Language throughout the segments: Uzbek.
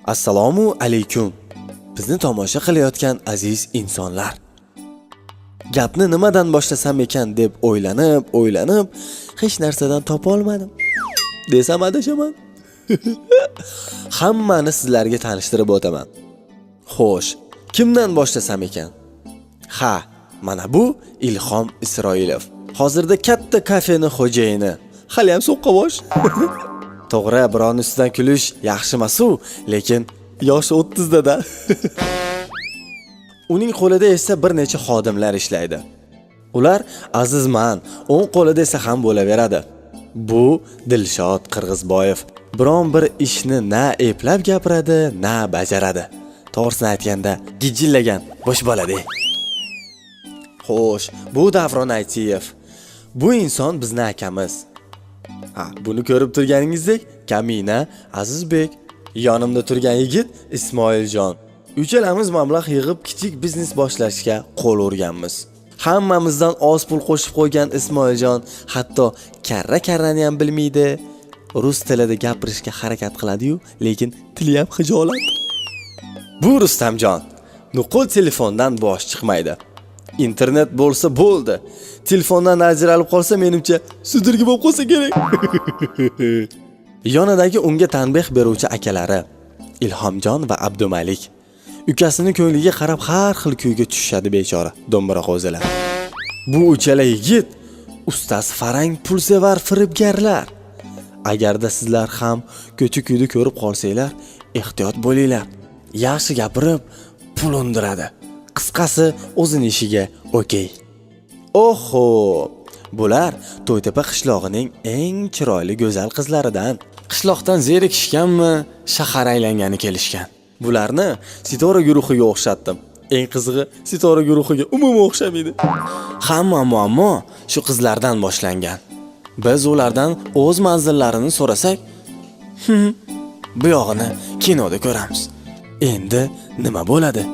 Assalomu alaykum. Bizni tomosha qilayotgan aziz insonlar. Gapni nimadan boshlasam ekan deb o'ylanib, o'ylanib hech narsadan topa olmadim. Desam adashaman. Hammani sizlarga tanishtirib o'taman. Xo'sh, kimdan boshlasam ekan? Ha, mana bu Ilhom Isroilov. Hozirda katta kafeni xo'jayini. Hali ham so'qqabosh. To'g'ri, birovning ustidan kulish yaxshi emas-u, lekin yoshi 30 da-da. Uning qo'lida esa bir necha xodimlar ishlaydi. Ular azizman, o'ng qo'lida esa ham bo'laveradi. Bu Dilshod Qirg'izboyev. Biron bir ishni na eplab gapiradi, na bajaradi. To'g'risini aytganda, gijillagan bo'sh bolada. Xo'sh, bu Davron Aytiyev. Bu inson bizni akamiz. Ha, buni ko'rib turganingizdek, Kamina Azizbek, yonimda turgan yigit Ismoiljon. Uchalamiz mablag' yig'ib kichik biznes boshlashga qo'l urganmiz. Hammamizdan oz pul qo'shib qo'ygan Ismoiljon hatto karra-karrani ham bilmaydi. Rus tilida gapirishga harakat qiladi-yu, lekin tili ham xijolat. Bu Rustamjon nuqul telefondan bosh chiqmaydi. Internet bo'lsa bo'ldi. Telefondan ajralib qolsa, menimcha sudirgi bo'lib qolsa kerak. Yonidagi unga tanbeh beruvchi akalari Ilhomjon va Abdumalik. Ukasini ko'ngliga qarab har xil kuyga tushishadi bechora do'mbira qo'zilar. Bu uchala yigit ustasi farang pulsevar firibgarlar. Agarda sizlar ham ko'cha kuyda ko'rib qolsanglar, ehtiyot bo'linglar. Yaxshi gapirib pul undiradi. Qisqasi, o'zini ishiga okey. Oho, bular To'ytepa qishlog'ining eng chiroyli go'zal qizlaridan. Qishloqdan zerikishganmi, shahar aylangani kelishgan. Bularni Sitora guruhiga o'xshatdim. Eng qizig'i, Sitora guruhiga umuman o'xshamaydi. Hamma muammo shu qizlardan boshlangan. Biz ulardan o'z manzillarini so'rasak, bu yog'ini kinoda ko'ramiz. Endi nima bo'ladi?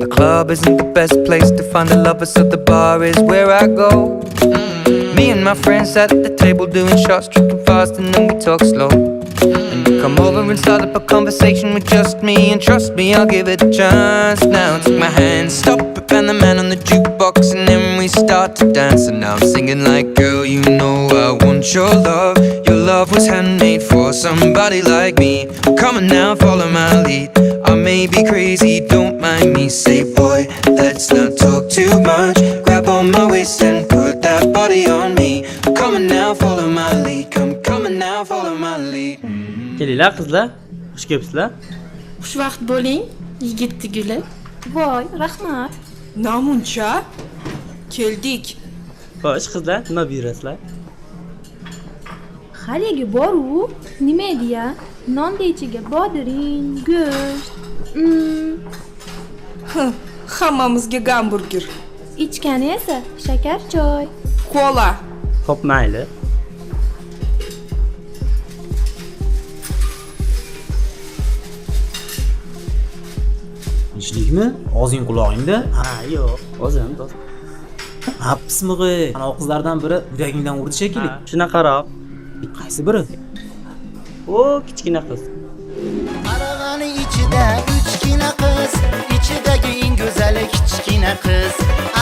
The club isn't the best place to find a lover, so the bar is where I go. Me and my friends at the table doing shots, tripping fast, and then we talk slow. And you come over and start up a conversation with just me, and trust me, I'll give it a chance. Now take my hand, stop it, and the man on the jukebox, and then we start to dance. And now I'm singing like, girl, you know I want your love. Your love was handmade for somebody like me. Come on now, follow my lead. I may be crazy, don't mind me. Say, boy, let's not talk too much. Grab on my waist and put that body on me. Come on now, follow my lead. Come, come on now, follow my lead. Kelinglar qizlar, xush kelibsizlar. Xushvaqt bo'ling, yigitni guli. Voy, rahmat. Namuncha? Keldik. Xo'sh qizlar, nima buyurasizlar? Haligi bor-u, nima edi ya? Nonni ichiga bodring, go'sht. Hammamizga gamburger. Ichgani esa shakar choy. Kola. Xo'p, mayli. Tinchlikmi? Og'zing qulog'ingda? Ha, yo'q, o'zim do'st. Ha, pismig'i. Ana qizlardan biri yuragingdan urdi shekilli. Ha, shunaqaroq. Qaysi biri? O, kichkina qiz. Aravani ichida uchgina qiz, ichidagi eng go'zali kichkina qiz.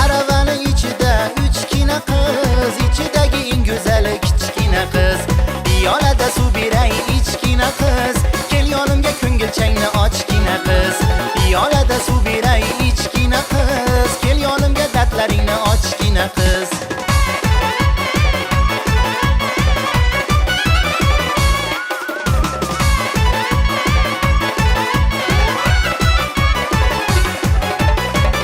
Aravani ichida uchgina qiz, ichidagi eng go'zali kichkina qiz. Piyolada suv beray ichkina qiz, kel yonimga ko'ngilchangni ochgina qiz. Piyolada suv beray ichkina qiz, kel yonimga dardlaringni ochgina qiz.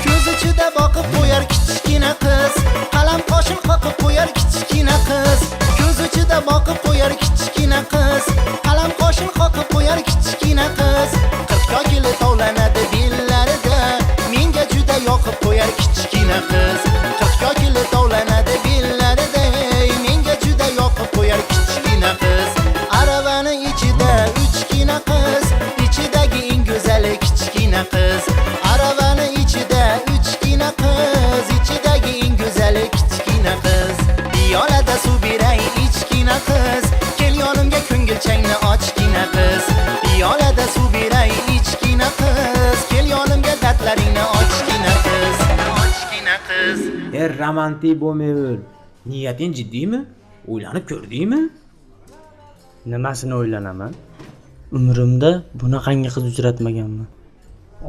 Ko'z ichida boqib qo'yar kichkina qiz, qalam qoshin qoqib qo'yar kichkina qiz. Ko'z ichida boqib qo'yar kichkina qiz, qalam qoshin qoqib qo'yar kichkina qiz. 40 kokili tovlanadi bellarida, menga juda yoqib qo'yar kichkina qiz. 40 kokili tovlanadi bellarida. go'zali kichkina qiz. Aravani ichida uchgina qiz, ichidagi eng go'zali kichkina qiz. Piyolada suv beray ichkina qiz, kel yonimga ko'ngilchangni ochgina qiz. Piyolada suv beray ichkina qiz, kel yonimga dardlaringni ochgina qiz. Ochgina qiz. Er romantik bo'lmay o'l. Niyating jiddiymi? O'ylanib ko'rdingmi? Nimasini o'ylanaman? Umrimda bunaqangi qiz uchratmaganman.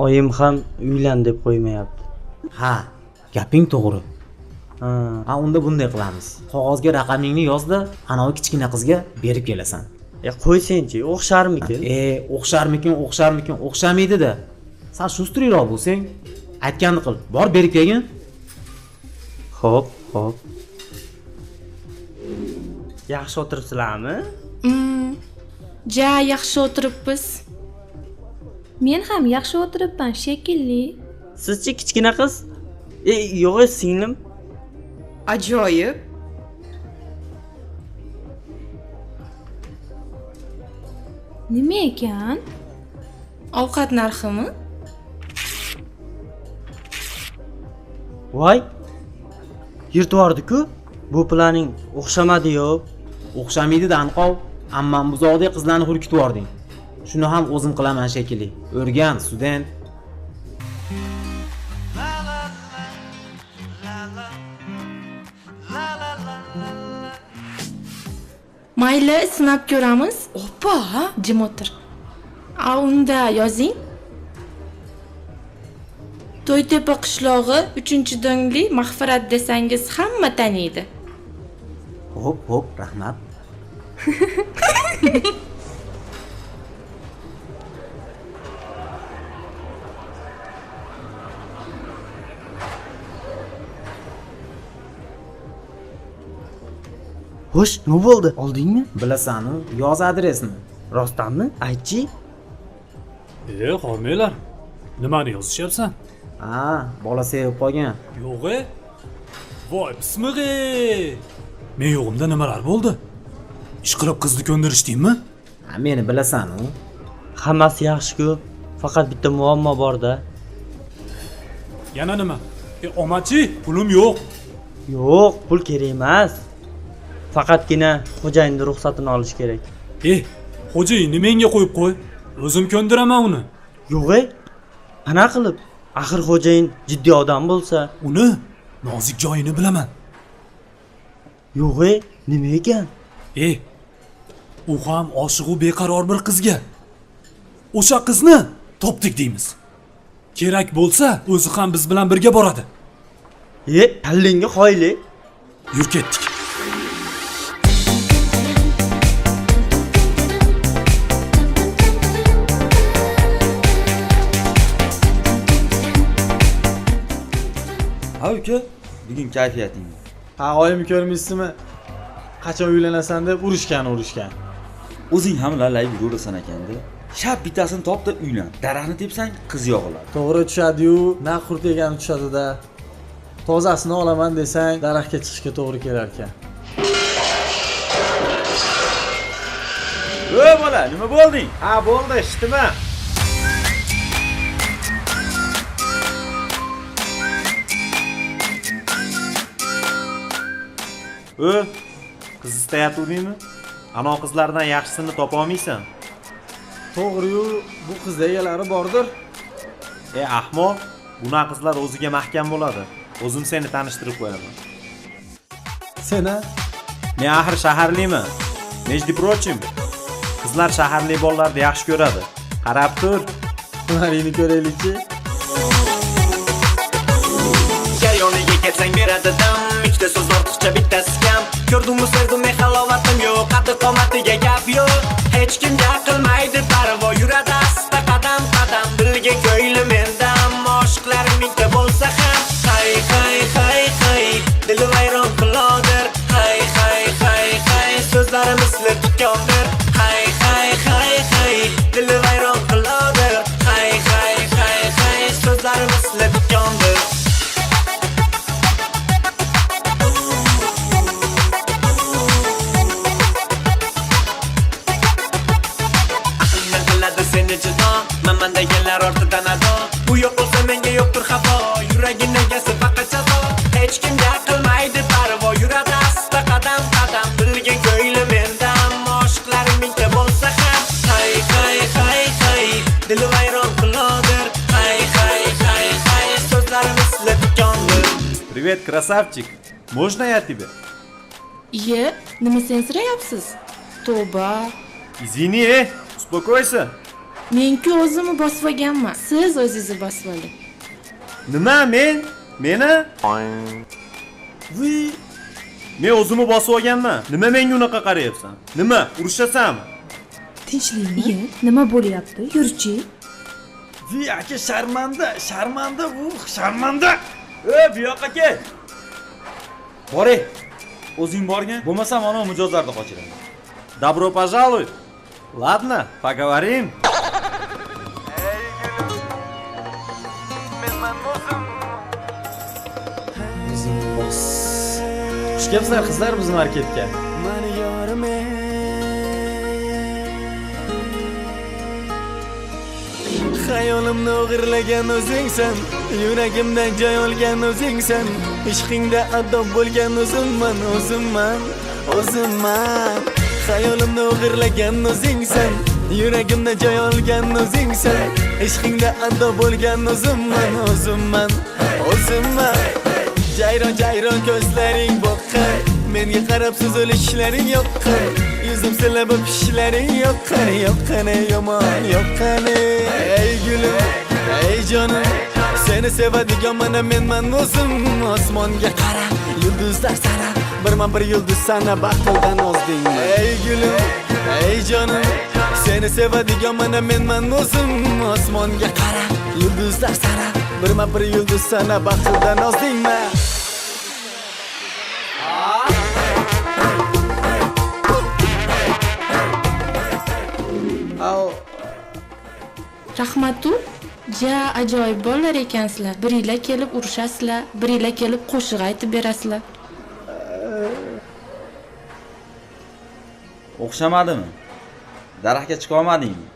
Oyim ham uylan deb qo'ymayapti. Ha, gaping to'g'ri. Ha, Ha, unda bunday qilamiz. Qog'ozga raqamingni yozda, anavi kichkina qizga berib kelasan. Qo'y senchi, o'xsharmikin? O'xsharmikin, o'xsharmikin, o'xshamaydi-da. Sal shustroq bo'lsang, aytganini qil. Bor berib kelgin. Xo'p, xo'p. Yaxshi o'tiribsizlarmi? Ja, yaxshi o'tiribmiz. Men ham yaxshi o'tiribman shekilli. Sizchi kichkina qiz? Yo'q, singlim. Ajoyib. Nima ekan? Ovqat narximi? Voy. Yirtvordi-ku. Bu planing o'xshamadi yo'q. O'xshamaydi-da anqov. Ammam buzoqdek qizlarni hurkitib yubording. Shuni ham o'zim qilaman shekilli. O'rgan, student. Mayli, sinab ko'ramiz. Opa! Jim o'tir. A unda yozing. To'ytepa qishlog'i 3-dongli Mag'firat desangiz hamma taniydi. Xo'p, xo'p, rahmat. Xo'sh, nima bo'ldi? Oldingmi? Bilasan-u, yoz adresni. Rostdanmi? Aytchi. Hormanglar. Nimani yozishyapsan? Ha, bola sevib qolgan. Yo'q-e. Voy, pismig'i. Men yo'g'imda nimalar bo'ldi? Ishqilib qizni ko'ndirishdingmi? Ha, meni bilasan-u. Hammasi yaxshi-ku, faqat bitta muammo bor-da. Yana nima? Omadchi, pulim yo'q. Yo'q, pul kerak emas. Faqatgina xo'jayinning ruxsatini olish kerak. Xo'jayinni menga qo'yib qo'y. O'zim ko'ndiraman uni. Yo'q-e. Qana qilib? Axir xo'jayin jiddiy odam bo'lsa, uni nozik joyini bilaman. Yo'q-e, nima ekan? U ham oshiq-u beqaror bir qizga. O'sha qizni topdik deymiz. Kerak bo'lsa, o'zi ham biz bilan birga boradi. Kallangga qoyli. Yur ketdik. Ha uka, bugun kayfiyating. Ha, oyimni ko'rmaysizmi? Qachon uylanasan deb urushgan. O'zing ham lallayib yurasan ekanda. Shab bittasini top-da uylan. Daraxtni tepsang qiz yog'iladi. To'g'ri tushadi-yu, na qurt yegani tushadi-da. Tozasini olaman desang, daraxtga chiqishga to'g'ri kelar ekan. Ey bola, nima bo'lding? Ha, bo'ldi, eshitdim. Qiz istayotgandingmi? Ana qizlardan yaxshisini topa olmaysan. To'g'ri-yu, bu qizda egalari bordir. Ahmoq, bunaqa qizlar o'ziga mahkam bo'ladi. O'zim seni tanishtirib qo'yaman. Sena? Men axir shaharliman. Между прочим, qizlar shaharli bolalarni yaxshi ko'radi. Qarab tur. Unaringni ko'raylikchi. Yoniga kelsang beradi dam, ikkita so'z ortiqcha bittasi kam. Ko'rdimmi sevdim men halovatim yo'q, qaddi qomatiga gap yo'q. Hech kimga qilmaydi parvo, yuradi asta qadam qadam. Bilgin ko'nglim menda, ammo oshiqlarim mingta bo'lsa ham. Hay hay hay hay, dili vayron qilodir. Hay hay hay hay, so'zlarim misli tikondir. Hay hay hay hay, dili vayron qilodir. Hay hay hay hay, so'zlarim misli tikondir. Hech kimga qilmaydi parvo, yuradi asta qadam qadam. Bilgin ko'nglim mendan, oshiqlaring mingta bo'lsa ham. Hay hay hay hay, dili vayron qilodir. Hay hay hay hay, so'zlarim misli tikondir. Привет, красавчик. Можно я тебе? Iye, nima sensirayapsiz? Tavba. Извини, успокойся. Men-ku o'zimni bosib olganman. Siz o'zingizni bosib oling. Nima men? Meni? Vuy. Men o'zimni bosib olganman. Nima menga unaqa qarayapsan? Nima, urushasanmi? Tinchlikmi? Iye, nima bo'lyapti? Yurchi. Vuy aka, sharmanda, sharmanda bu, sharmanda. Ey, bu yoqqa kel. Boray. O'zing borgin, bo'lmasam ana mijozlarni qochiraman. Добро пожаловать. Ладно, поговорим. O'zingni bos. Xush kelibsizlar qizlar bizni marketga. Mani yorim ey. Xayolimni o'g'irlagan o'zingsan, yuragimdan joy olgan o'zingsan, ishqingda adob bo'lgan o'zimman, o'zimman, o'zimman. Xayolimni o'g'irlagan o'zingsan, yuragimda joy olgan o'zingsan, ishqingda adob bo'lgan o'zimman, o'zimman, o'zimman. Jayron jayron ko'zlaring boqqa, menga qarab suzilishlaring yo'qqa, yuzim silab o'pishlaring yo'qqa, yo'qqani yomon yo'qqani. Ey gulim, ey jonim, seni sevadigan mana menman o'zim. Osmonga qara, yulduzlar sara, birma bir yulduz sana baxtildan ozding. Ey gulim, ey jonim, seni sevadigan mana menman o'zim. Osmonga qara, yulduzlar sara, birma bir yulduz sana baxtildan ozdingmi? Rahmatu, ja ajoyib bolalar ekansizlar. Biringlar kelib urushasizlar, biringlar kelib qo'shiq aytib berasizlar. O'xshamadimi? Daraxtga chiqa olmadingmi?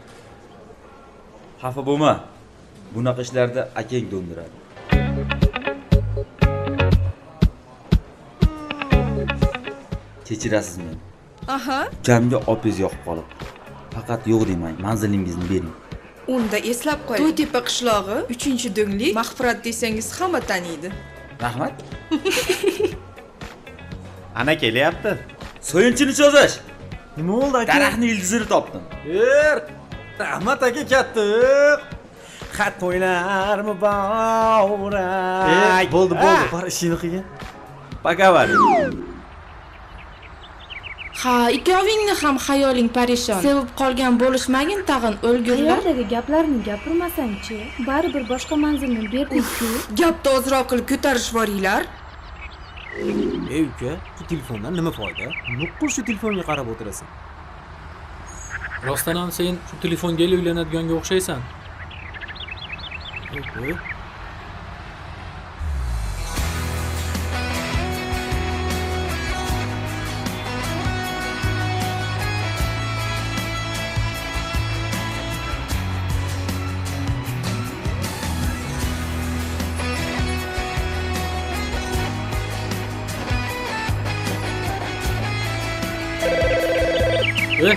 Xafa bo'lma. Bunaqa ishlarda akang do'ndiradi. Kechirasiz meni. Aha. Ukamga opingiz yoqib qolib. Faqat yo'q demang, manzilingizni bering. Unda eslab qo'ying. To'ytepa qishlog'i, 3-do'nglik, Mag'firat desangiz hamma taniydi. Rahmat. Ana kelyapti. So'yinchini cho'zish. Nima bo'ldi aka? Daraxtni ildizini topdim. Rahmat aka katta. Xat to'ylar muborak. Bo'ldi, bo'ldi. Bor ishingni qilgin. Поговорим. Ha, ikkovingni ham xayoling parishon. Sevib qolgan bo'lishmagin tag'in o'lgurlar. Qayerdagi gaplarni gapirmasang-chi, baribir boshqa manzilni berdik-ku. Gapni ozroq qilib ko'tarish boringlar. Ey uka, shu telefondan nima foyda? Nuqul shu telefonga qarab o'tirasan. Rostdan ham sen shu telefonga uylanadiganga o'xshaysan.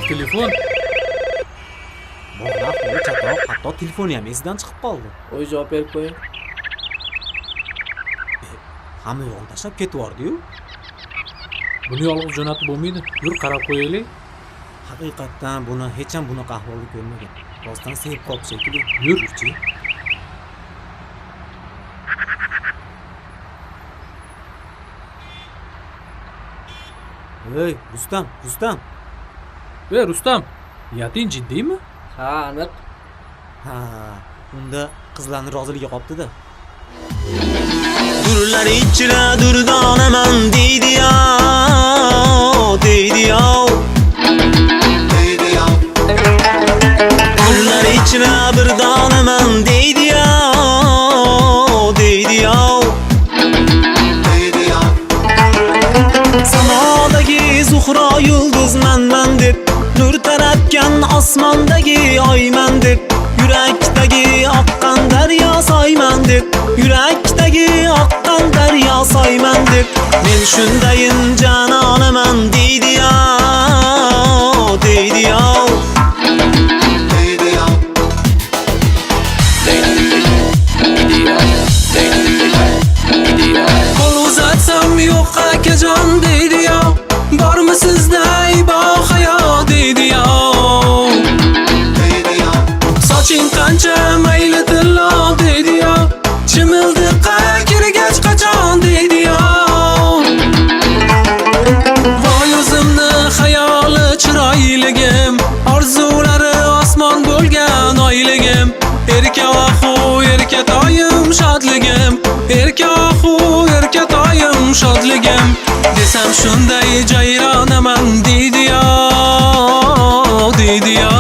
Telefon. Bog'lar qo'li chatoq, hatto telefoni ham esidan chiqib qoldi. O'y javob berib qo'ying. Hamma yo'g'ini tashlab ketib yubordi-yu. Buni yolg'iz jo'natib bo'lmaydi. Yur qarab qo'yaylik. Haqiqatdan buni hech ham bunaqa ahvolda ko'rmagan. Rostdan sevib qoldi shekilli. Yur-chi. Ey, Rustam, Rustam. Ey Rustam, niyating jiddiymi? Ha, aniq. Ha, unda qizlarning roziligi qopti-da. Durlar ichra durdonaman deydi ya, deydi ya. Deydi ya. Durlar ichra bir donaman deydi ya, deydi ya. Deydi ya. Samodagi Zuhro yulduz manman deb, nur taratgan osmondagi oyman deb, yurakdagi oqqan daryo soyman deb, yurakdagi oqqan daryo soyman. deb men shundayin janonaman deydi yo, deydi yo. Qo'l uzatsam yo'q akajon deydi yo, bormi sizda ibo hayo deydi yo. Soching qancha mayli tillo deydi yo, chimildiqqa kirgach qachon deydi yo. Voy o'zimni xayoli chiroyligim, orzulari osmon bo'lgan oyligim, erka ohu erka toyim shodligim, erka ohu erka toyim shodligim, desam shunday jayronaman deydi yo, deydi yo.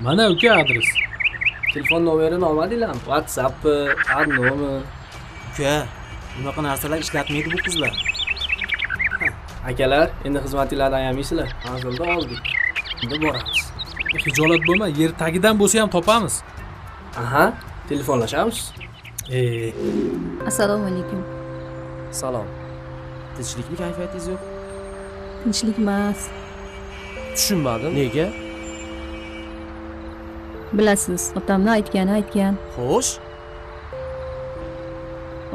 Mana uka adres. Telefon nomerini olmadinglarmi? WhatsAppmi, Adnomi? Uka, bunaqa narsalar ishlatmaydi bu qizlar. Akalar, endi xizmatinglarni ayamaysizlar. Manzilda oldik. Endi boramiz. Xijolat bo'lma, yer tagidan bo'lsa ham topamiz. Aha, telefonlashamiz. Assalomu alaykum. Salom. Tinchlikmi, kayfiyatingiz yo'q? Tinchlik emas. Tushunmadim. Nega? Bilasiz, otamni aytgani aytgan. Xo'sh.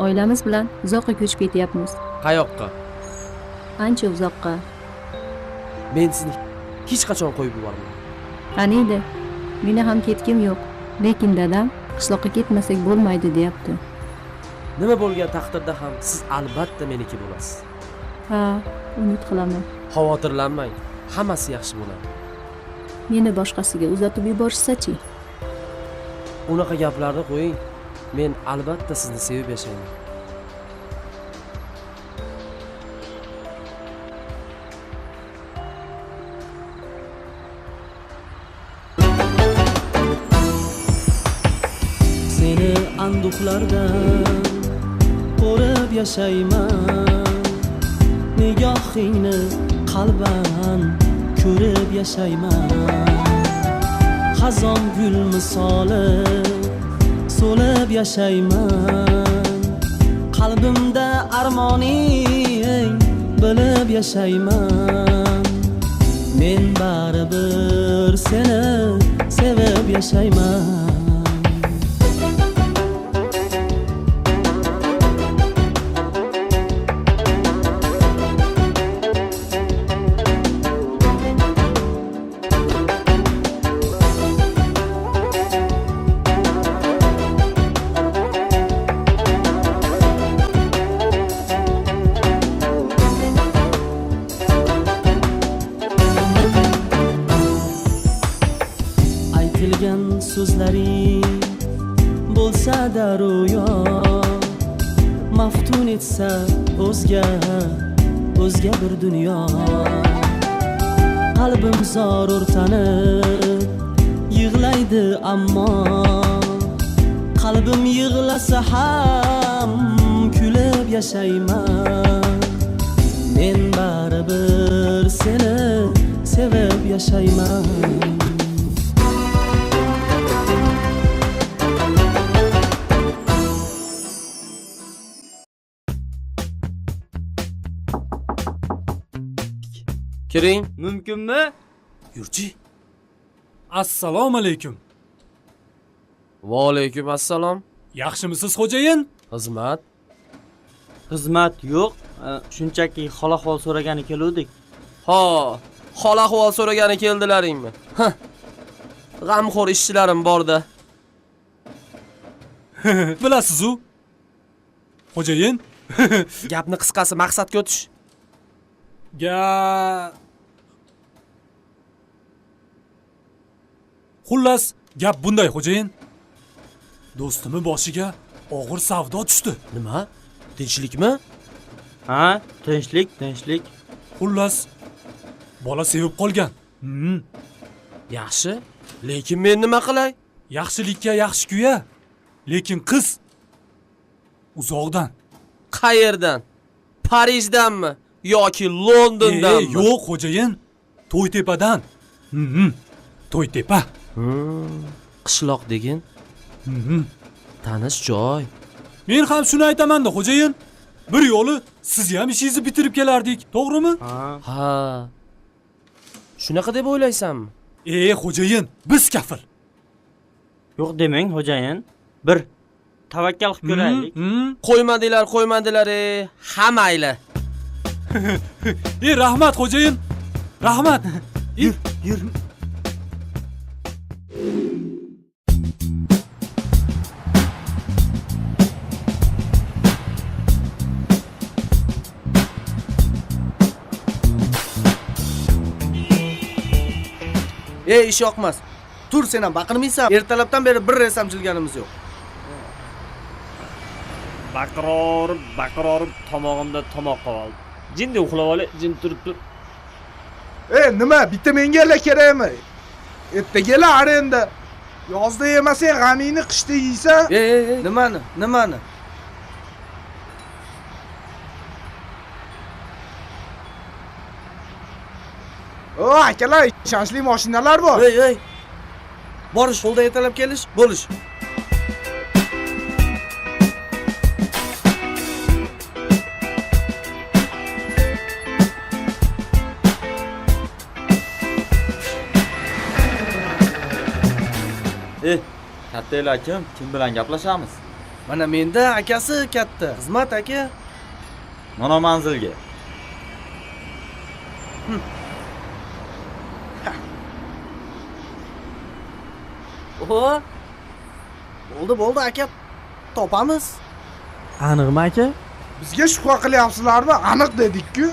Oilamiz bilan uzoqqa ko'chib ketyapmiz. Qayoqqa? Ancha uzoqqa. Men sizni hech qachon qo'yib yubormayman. Qaniydi? Meni ham ketkim yo'q. Lekin dadam qishloqqa ketmasak bo'lmaydi deyapti. Nima bo'lgan taqdirda ham siz albatta meniki bo'lasiz. Ha, umid qilaman. Xavotirlanmang, hammasi yaxshi bo'ladi. Meni boshqasiga uzatib yuborishsa-chi? Unaqa gaplarni qo'ying. Men albatta sizni sevib yashayman. Seni anduhlardan ko'rib yashayman, nigohingni qalban ko'rib yashayman. Xazon gul misoli so'lib yashayman, qalbimda armoning bilib yashayman. Men baribir seni sevib yashayman. Aytilgan so'zlaring bo'lsa-da ro'yo, maftun etsa o'zga bir dunyo. Qalbim zor o'rtanib yig'laydi ammo, qalbim yig'lasa ham kulib yashayman. Men baribir seni sevib yashayman. Kiring. Mumkinmi? Yurchi. Assalomu alaykum. Va alaykum assalom. Yaxshimisiz, xo'jayin? Xizmat. Xizmat yo'q, shunchaki hol ahvol so'ragani keluvdik. Ha, hol ahvol so'ragani keldilaringmi? G'amxo'r ishchilarim bor-da. Bilasiz-u. Xo'jayin, gapni qisqasi maqsadga o'tish. Xullas, gap bunday xo'jayin. Do'stimni boshiga og'ir savdo tushdi. Nima? Tinchlikmi? Ha, tinchlik, tinchlik. Xullas, bola sevib qolgan. Yaxshi, lekin men nima qilay? Yaxshilikka yaxshi kuya, lekin qiz Uzoqdan. Qayerdan? Parijdanmi yoki Londondanmi? Yo'q, xo'jayin. To'ytepadan. To'ytepa. Qishloq degin. Tanish joy. Men ham shuni aytaman-da, xo'jayin. Bir yo'li siz ham ishingizni bitirib kelardik, to'g'rimi? Ha. Shunaqa deb o'ylaysanmi? Xo'jayin, biz kafil. Yo'q demang, xo'jayin. Bir tavakkal qilib ko'raylik. Qo'ymadinglar, qo'ymadinglar, ha mayli. Rahmat, xo'jayin. Rahmat. Yur, yur. Ey, ish yoqmas. Tur sen ham baqirmaysan. Ertalabdan beri bir resam jilganimiz yo'q. Baqirorib tomog'imda tomoq qoldi. Jinday uxlab olay, jim turib tur. Nima, bitta menga kerakmi? Ertaga arenda. Yozda yemasang g'amingni qishda yeysan. Nimani? Nimani? O, akalar, ishonchli mashinalar bor. Ey. Borish, qo'ldan ertalab kelish, bo'lish. Kattalar kim? Kim bilan gaplashamiz? Mana menda akasi katta. Xizmat aka. Mana manzilga. Oho. Bo'ldi, aka. Topamiz. Aniqmi aka? Bizga shubha qilyapsizlarmi? Aniq dedik-ku.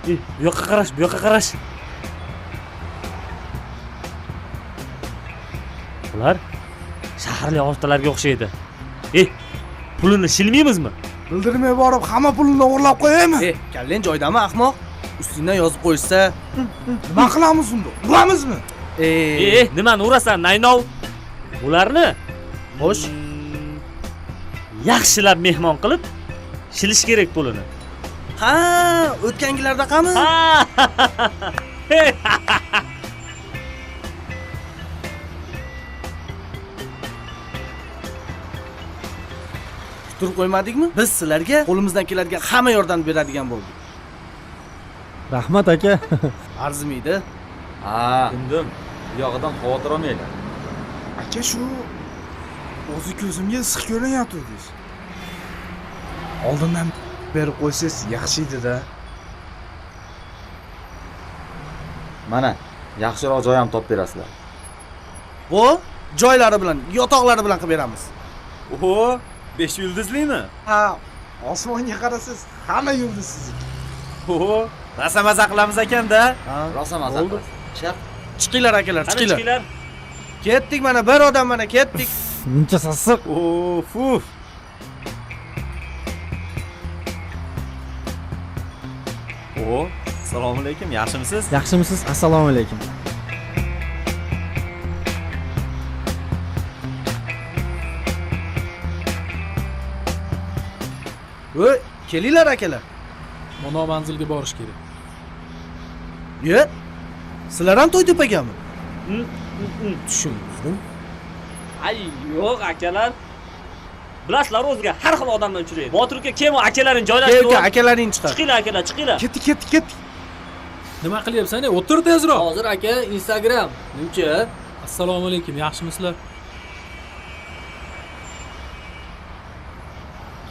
Bu yoqqa qarash, bu yoqqa qarash. Ular shaharli oltalarga o'xshaydi. Pulini shilmaymizmi? Bildirmay borib hamma pulini o'g'irlab qo'yaymi? Kallang joydami, ahmoq? Ustingdan yozib qo'yishsa, nima qilamiz unda? Uramizmi? Nimani urasan, naynov? Ularni xo'sh, yaxshilab mehmon qilib shilish kerak pulini. Ha, o'tgangilardaqami? Ha. Turib qo'ymadikmi? Biz sizlarga qo'limizdan keladigan hamma yordam beradigan bo'ldik. Rahmat aka. Arzimaydi. Ha, tundim. Bu yog'idan xavotir olmanglar. Aka, shu o'zi ko'zimga issiq ko'rinyapti-deysiz. Oldindan berib qo'ysangiz yaxshi edi-da. Mana, yaxshiroq joy ham topib berasizlar. Bu joylari bilan, yotoqlari bilan qilib beramiz. Oho, 5 yulduzlimi? Ha, osmonga qarasangiz hamma yulduz sizniki. Oho, rosa maza qilamiz ekanda. Rosa maza qilamiz. Shart. Chiqinglar akalar, chiqinglar. Ketdik mana bir odam mana ketdik. Muncha sassiq. Of, uf. O, assalomu alaykum, yaxshimisiz? Yaxshimisiz? Assalomu alaykum. Voy, kelinglar akalar. Mana manzilga borish kerak. Ye? Sizlar ham To'ytepagami? Tushunmadim. Ay, yo'q akalar. Bilasizlar, o'ziga har xil odamlar uchraydi. Botir uka, kim akalaring joylashdi? Kel, akalaring chiqar. Chiqinglar akalar, chiqinglar. Ketdik. Nima qilyapsan? O'tir tezroq. Hozir aka, Instagram. Nimcha? Assalomu alaykum, yaxshimisizlar?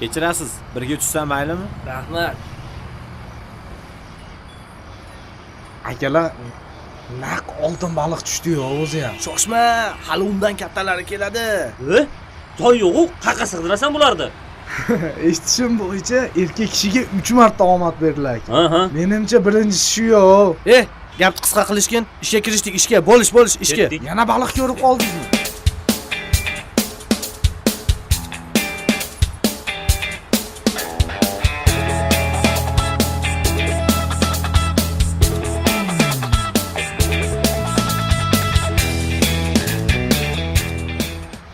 Kechirasiz, birga tushsam maylimi? Rahmat. Akalar, naq oltin baliq tushdi-yu o'zi ham. Shoshma, hali undan kattalari keladi. Joy yo'q-u, qayerga sig'dirasan bularni? Eshitishim bo'yicha erkak kishiga 3 marta omad berilar ekan. Menimcha birinchisi shu yo'q. Gapni qisqa qilishgan, ishga kirishdik, ishga, bo'lish, ishga. Yana baliq ko'rib qoldingizmi?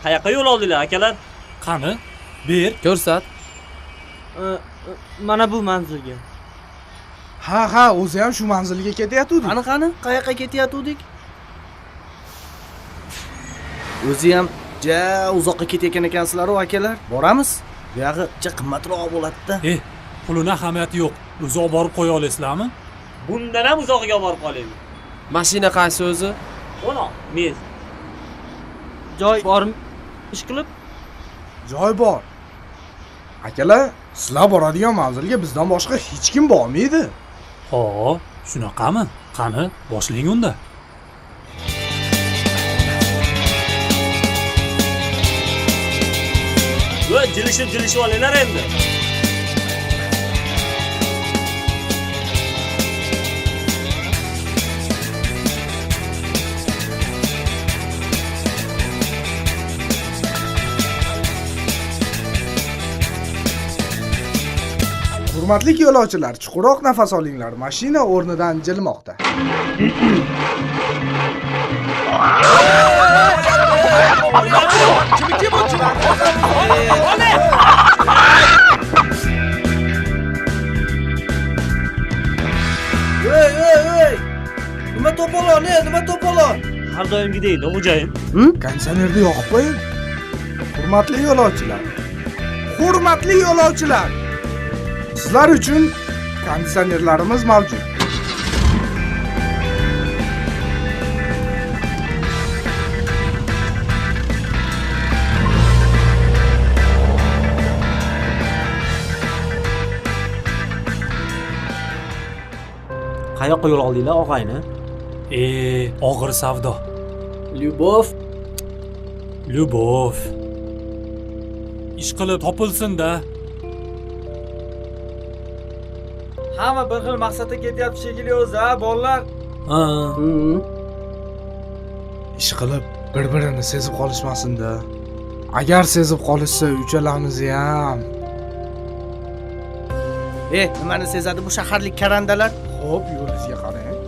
Qayoqqa yo'l oldinglar akalar? Qani, ber, ko'rsat. Mana bu manzilga. Ha, ha, o'zi ham shu manzilga ketayotgandik. Qani, qani, qayoqqa ketayotgandik? O'zi ham ja uzoqqa ketayotgan ekansizlar-ku akalar. Boramiz. Buyog'i ja qimmatroq bo'ladi-da. Pulini ahamiyati yo'q. Uzoq borib qo'ya olasizlarmi? Bundan ham uzog'iga borib qolaylik. Mashina qaysi o'zi? Ona, mez. Joy bormi? Ish qilib? Joy bor. Akalar, sizlar boradigan manzilga bizdan boshqa hech kim bormaydi. Ha, shunaqami? Qani, boshlang unda. Va jilishib olinglar endi. Hurmatli yo'lovchilar, chuqurroq nafas olinglar. Mashina o'rnidan jilmoqda. Ey, ey, ey! Nima to'polon, ey, nima to'polon? Har doimgidek, xo'jayin. Konditsionerni yoqib qo'ying. Hurmatli yo'lovchilar. Hurmatli yo'lovchilar. Sizlar uchun konditsionerlarimiz mavjud. Qayoqqa yo'l oldinglar, og'ayni? Og'ir savdo. Lyubov. Lyubov. Ish qilib topilsin-da. Hamma bir xil maqsadga ketyapti shekilli o'zi, ha, bolalar? Ha. Ish qilib bir-birini sezib qolishmasin-da. Agar sezib qolishsa, uchalamiz ham. Nimani sezadi bu shaharlik karandalar? Xo'p, yo'lingizga qarang.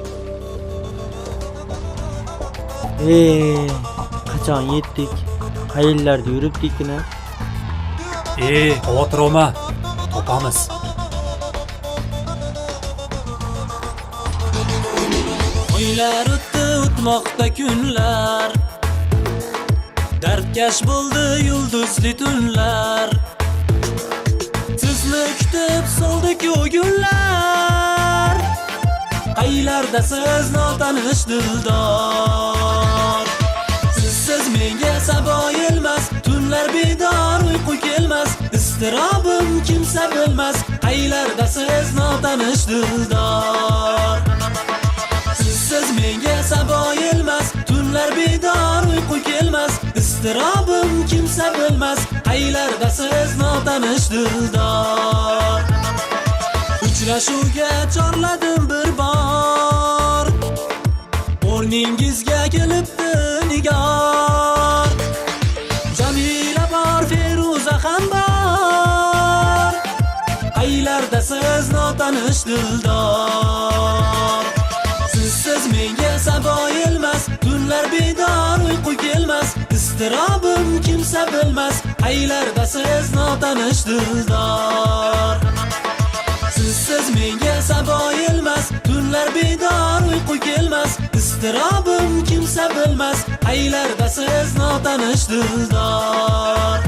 Qachon yetdik? Qayerlarda yuribdikina? Xavotir olma, topamiz. Oylar o'tdi, o'tmoqda kunlar. Dardkash bo'ldi yulduzli tunlar. Sizni kutib soldi-ku gullar. Qaylardasiz notanish dildor. Sizsiz menga sabo elmas, tunlar bedor uyqu kelmas. Iztirobim kimsa bilmas, qaylardasiz notanish dildor. Sizsiz menga sabo elmas, tunlar bedor uyqu kelmas. Iztirobim kimsa bilmas, qaylardasiz notanish dildor. Uchrashuvga chorladim bir bor, o'rningizga kelibdi nigor. Jamila bor, Feruza ham bor, qaylardasiz notanish dildor. Sizsiz menga sabo elmas, tunlar bedor uyqu kelmas. Iztirobim kimsa bilmas, qaylardasiz notanish dildor. Sizsiz menga sabo elmas, tunlar bedor uyqu kelmas. Iztirobim kimsa bilmas, qaylardasiz notanish dildor.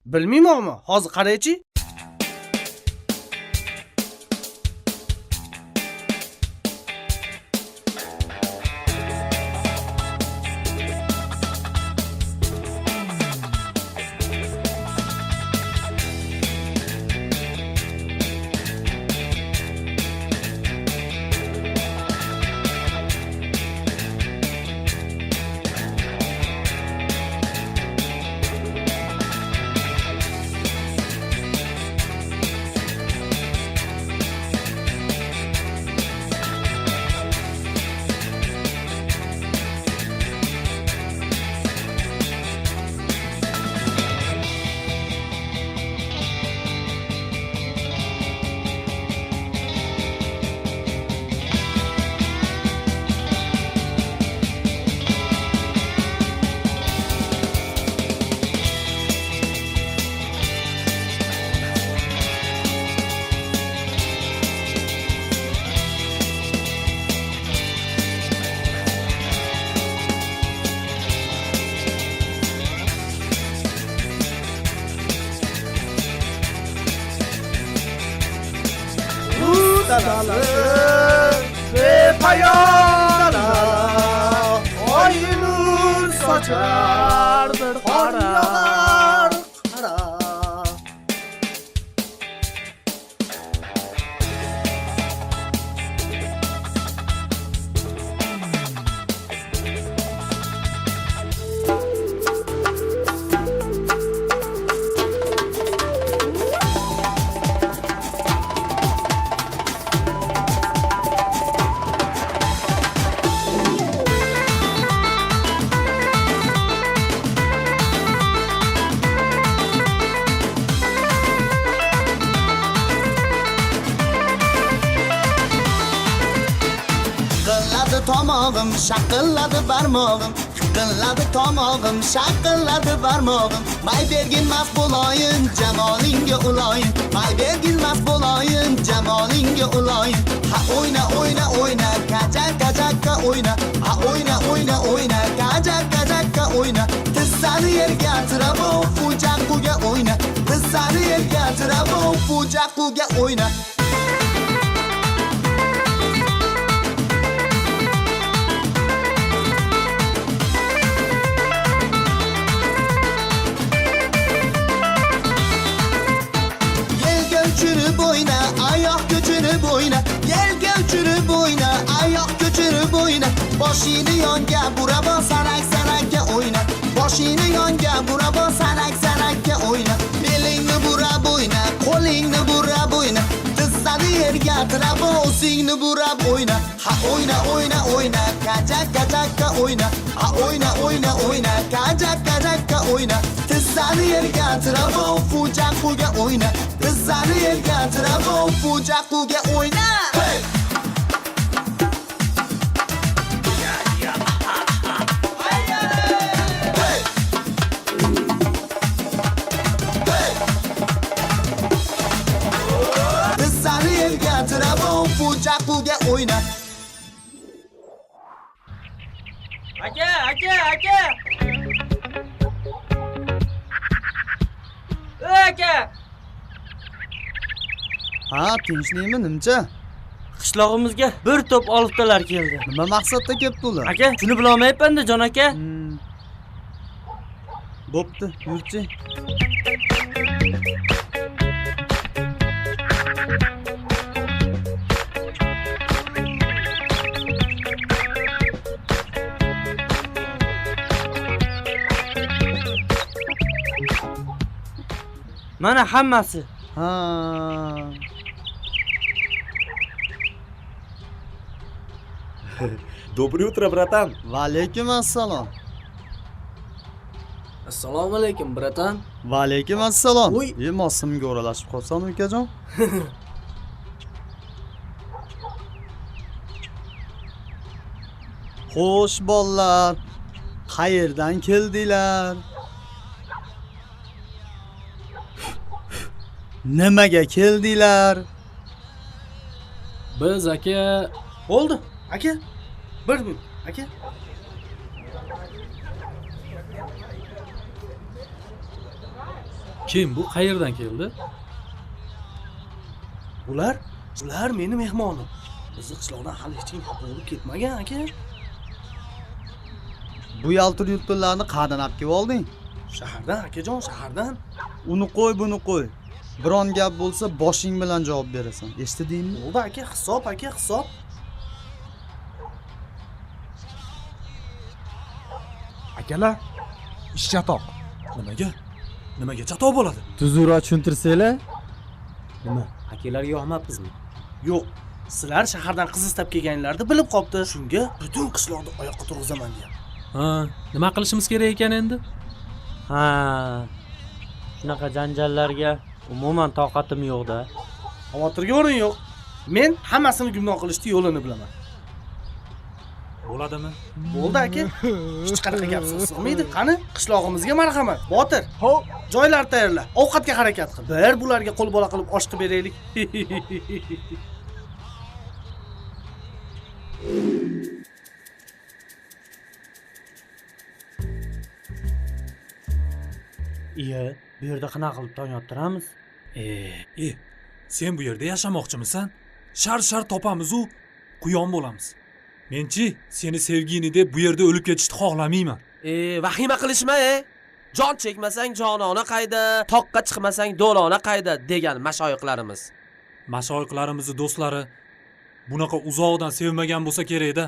Bilmaymanmi? Hozir qaraychi. Dalasi bepoyon dala. Oy nur sochar bir qora. Qara. Tomog'im shaqilladi barmog'im, hiqilladi tomog'im shaqilladi barmog'im. May bergin mast bo'layin, jamolingga uloyin. May bergin mast bo'layin, jamolingga uloyin. Ha o'yna o'yna o'yna, kaja kajakka o'yna. Ha o'yna o'yna o'yna, kaja kajakka o'yna. Tizzani yerga tirab, fujaquga o'yna. Tizzani yerga tirab, fujaquga o'yna. Ko'chirib o'yna, oyoq ko'chirib o'yna. Yelka uchirib o'yna, oyoq ko'chirib o'yna. Boshingni yonga burab, sarak sarakka o'yna. Boshingni yonga burab, sarak sarakka o'yna. Belingni burab o'yna, qo'lingni burab o'yna. Tizzani yerga tirab, o'zingni burab o'yna. Ha o'yna o'yna o'yna, kaja kajakka o'yna. Ha o'yna o'yna o'yna, kaja kajakka o'yna. Tizzani yerga tirab, fujaquga o'yna. Tizzani yerga tirab, fujaquga o'yna. Hey! Hey! Hey! Tizzani yerga tirab, fujaquga o'yna. Aka, aka, aka! Aka! Ha, tinchlikmi nimcha? Qishlog'imizga bir to'p oliftalar keldi. Nima maqsadda kelibdi ular? Aka, shuni bila olmayapman-da, jon aka. Bo'pti, yurchi. Mana hammasi. Ha. Доброе утро, братан. Va alaykum assalom. Assalomu alaykum, братан. Va alaykum assalom. Mosimga o'ralashib qolsan, ukajon. Xo'sh, bolalar, qayerdan keldinglar? Nimaga keldinglar? Biz aka bo'ldi, aka. Bir minut, aka. Kim bu? Qayerdan keldi? Bular meni mehmonim. Bizni qishloqdan hali hech kim xafa bo'lib ketmagan, aka. Bu yaltir yultirlarni qayerdan olib kelib olding? Shahardan, akajon, shahardan. Uni qo'y, buni qo'y. Biron gap bo'lsa boshing bilan javob berasan. Eshitdingmi? Bo'ldi, aka, hisob, aka, hisob. Akalar, ish chatoq. Nimaga? Nimaga chatoq bo'ladi? Tuzukroq tushuntirsanglar. Nima? Akalarga yoqmabmizmi? Yo'q. Sizlar shahardan qiz istab kelganinglarni bilib qopti. Shunga butun qishloqni oyoqqa turg'izaman deyapti. Ha, nima qilishimiz kerak ekan endi? Ha. Shunaqa janjallarga umuman toqatim yo'q-da. Xavotirga o'rin yo'q. Men hammasini gumnon qilishni yo'lini bilaman. Bo'ladimi? Bo'ldi aka. Hech qanaqa gap so'z sig'maydi. Qani, qishlog'imizga marhamat. Botir, hop, joylar tayyorla. Ovqatga harakat qil. Bir bularga qo'l bola qilib osh qilib beraylik. Iya, bu yerda qanaqa qilib tong ottiramiz? Sen bu yerda yashamoqchimisan? Shar-shar topamiz-u, quyon bo'lamiz. Menchi, seni sevgini deb bu yerda o'lib ketishni xohlamayman. Vahima qilishma, Jon chekmasang jonona qayda, toqqa chiqmasang do'lona qayda degan mashoyiqlarimiz. Mashoyiqlarimizni do'stlari bunaqa uzoqdan sevmagan bo'lsa kerak-da.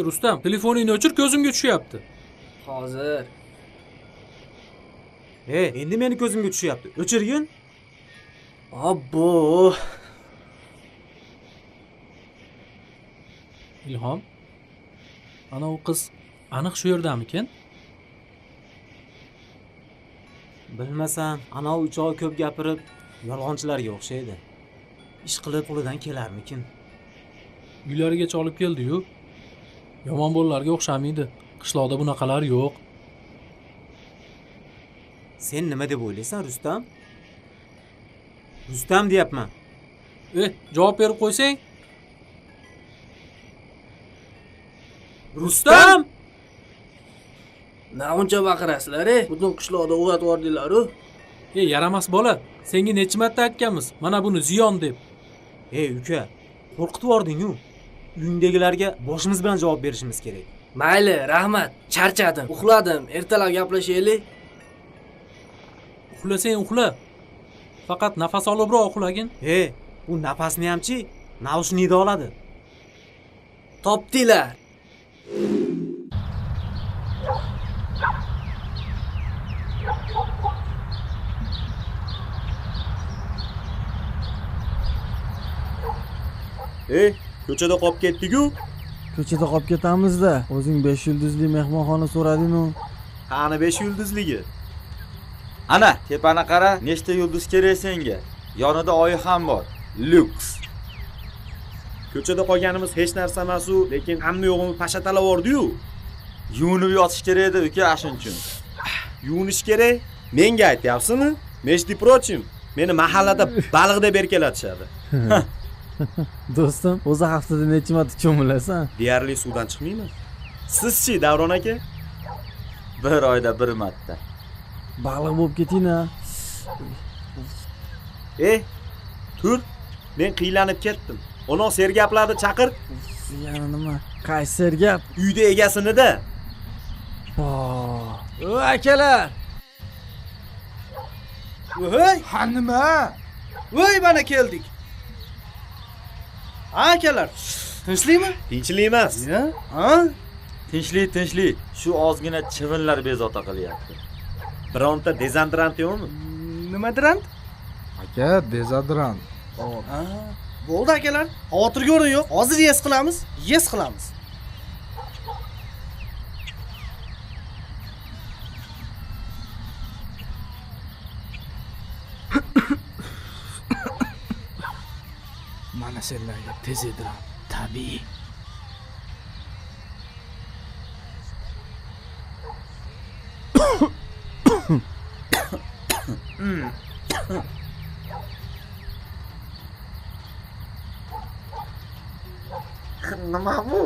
Rustam, telefoningni o'chir, ko'zimga tushyapti. Hozir. Endi meni ko'zimga tushyapti. O'chirgin. Obbo. Ilhom, ana u qiz aniq shu yerdamikin? Bilmasam, ana u uchovi ko'p gapirib, yolg'onchilarga o'xshaydi. Ish qilib qo'lidan kelarmikin? Uylarigacha olib keldi-yu. Yomon bolalarga o'xshamaydi. Qishloqda bunaqalar yo'q. Sen nima deb o'ylaysan, Rustam? Rustam deyapman. Javob berib qo'ysang. Rustam! Na uncha baqirasizlar, butun qishloqda uyg'otib yubordinglar-u. Yaramas bola, senga necha marta aytganmiz, mana buni ziyon deb. Uka, qo'rqitib yubording-u. Uyingdagilarga boshimiz bilan javob berishimiz kerak. Mayli, rahmat. Charchadim, uxladim. Ertalab gaplashaylik. Uxlasang uxla. Faqat nafas olibroq uxlagin. Bu nafasni hamchi naushnikda oladi. Topdinglar. Ko'chada qolib ketdik-ku. Ko'chada qolib ketamiz-da. O'zing 5 yulduzli mehmonxona so'rading-u. Qani 5 yulduzligi? Ana, tepani qara, nechta yulduz kerak senga? Yonida oyi ham bor. Lyuks. Ko'chada qolganimiz hech narsa emas-u, lekin hamma yo'g'imni pashatalab yubordi-yu. Yuvinib yotish kerak edi, uka, shuning uchun. Yuvinish kerak? Menga aytyapsizmi? Между прочим, meni mahallada baliq deb erkalatishadi. Do'stim, o'zi haftada necha marta cho'milasan? Deyarli suvdan chiqmayman. Siz-chi, Davron aka? Bir oyda bir marta. Baliq bo'lib keting-a. Tur. Men qiylanib ketdim. Ona sergaplarni chaqir. Yana nima? Qaysi sergap? Uyda egasini-da. Akalar. Voy, ha nima? Voy, mana keldik. Akalar, tinchlikmi? Tinchlik emas. Ha? Tinchlik, tinchlik. Shu ozgina chivinlar bezovta qilyapti. Bironta dezodorant yo'qmi? Nima dirant? Aka, dezodorant. Ha, bo'ldi akalar. Xavotirga o'rin yo'q. Hozir yes qilamiz, yes qilamiz. Mana senlarga tez ediram, tabiiy. Nima bu?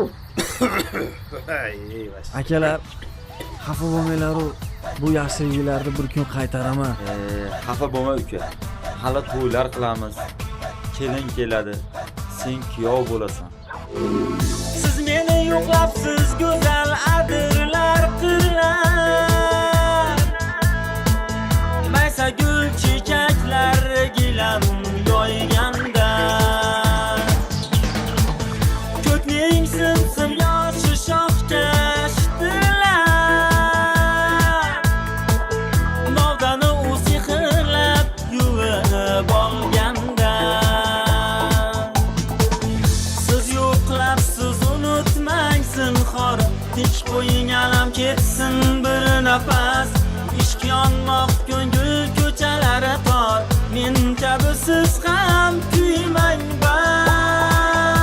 Akalar, xafa bo'lmanglar-u, bu yaxshiliklarni bir kun qaytaraman. Xafa bo'lma uka. Hali to'ylar qilamiz. Kelin keladi, sen kuyov bo'lasan. Siz meni yo'qlabsiz go'zal adirlar qirlar. Maysa gul chechaklar gilam yoyganda. Ko'kning simsim yoshi shoxga shitirlar. Novdani u sehrlab yuvinib olganda. Siz yo'qlabsiz unutmang zinhor, tinch qo'ying alam ketsin bir nafas. Ishq yonmoq ko'ngil ko'chalari tor, men kabi siz ham kuymang bas.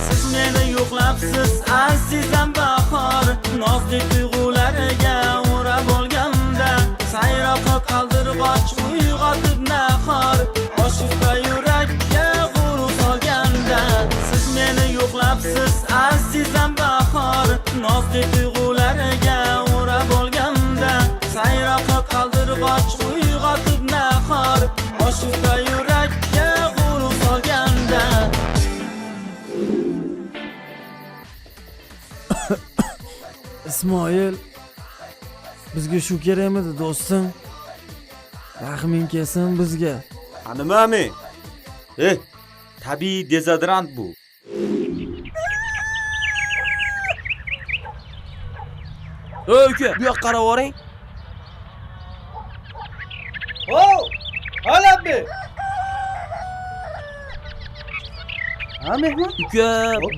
Siz meni yo'qlabsiz azizam bahor, nozli tuyg'ularga o'rab olganda. Sayroqi qaldirg'och uyg'otib nahor, oshufta yurakka g'urur solganda. Siz meni yo'qlabsiz azizam bahor, nozli tuyg'ularga o'rab olganda. Sayroqi Oshufta yurakka g'urur solganda. Ismoil, bizga shu kerakmidi do'stim? Rahming kelsin bizga. Ha nimami? Tabiiy dezodorant bu. Ey uka, bu yoqqa qarab oring. Hov, halabbi. Ha mehmon? Uka,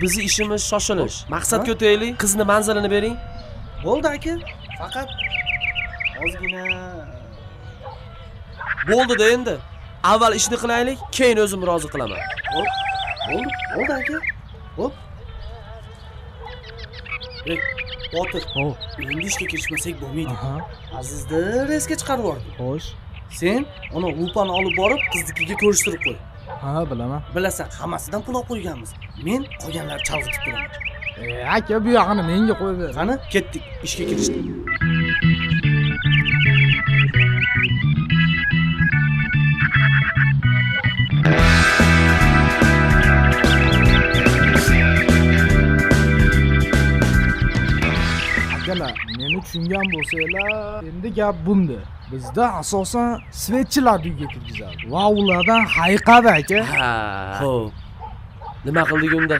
bizi ishimiz shoshilish. Maqsadga o'taylik, qizni manzilini bering. Bo'ldi aka, faqat ozgina bo'ldi-da endi. Avval ishni qilaylik, keyin o'zim rozi qilaman. Xo'p, bo'ldi, bo'ldi aka. Xo'p. Botir, endi ishga kirishmasak bo'lmaydi. Azizni reysga chiqarib yubordim. Xo'sh. Sen ana lupani olib borib, qiznikiga ko'rishtirib qo'y. Ha, bilaman. Bilasan, hammasidan pul olib qo'yganmiz. Men qolganlarni chalg'itib turaman. Aka, bu yog'ini menga qo'yib ber. Qani, ketdik, ishga kirishdik. Akalar, meni tushungan bo'lsanglar, endi gap bunda. Bizda asosan svetchilarni uyga kirgizadi va ulardan hayiqadi aka. Ha, xo'p. Nima qildik unda?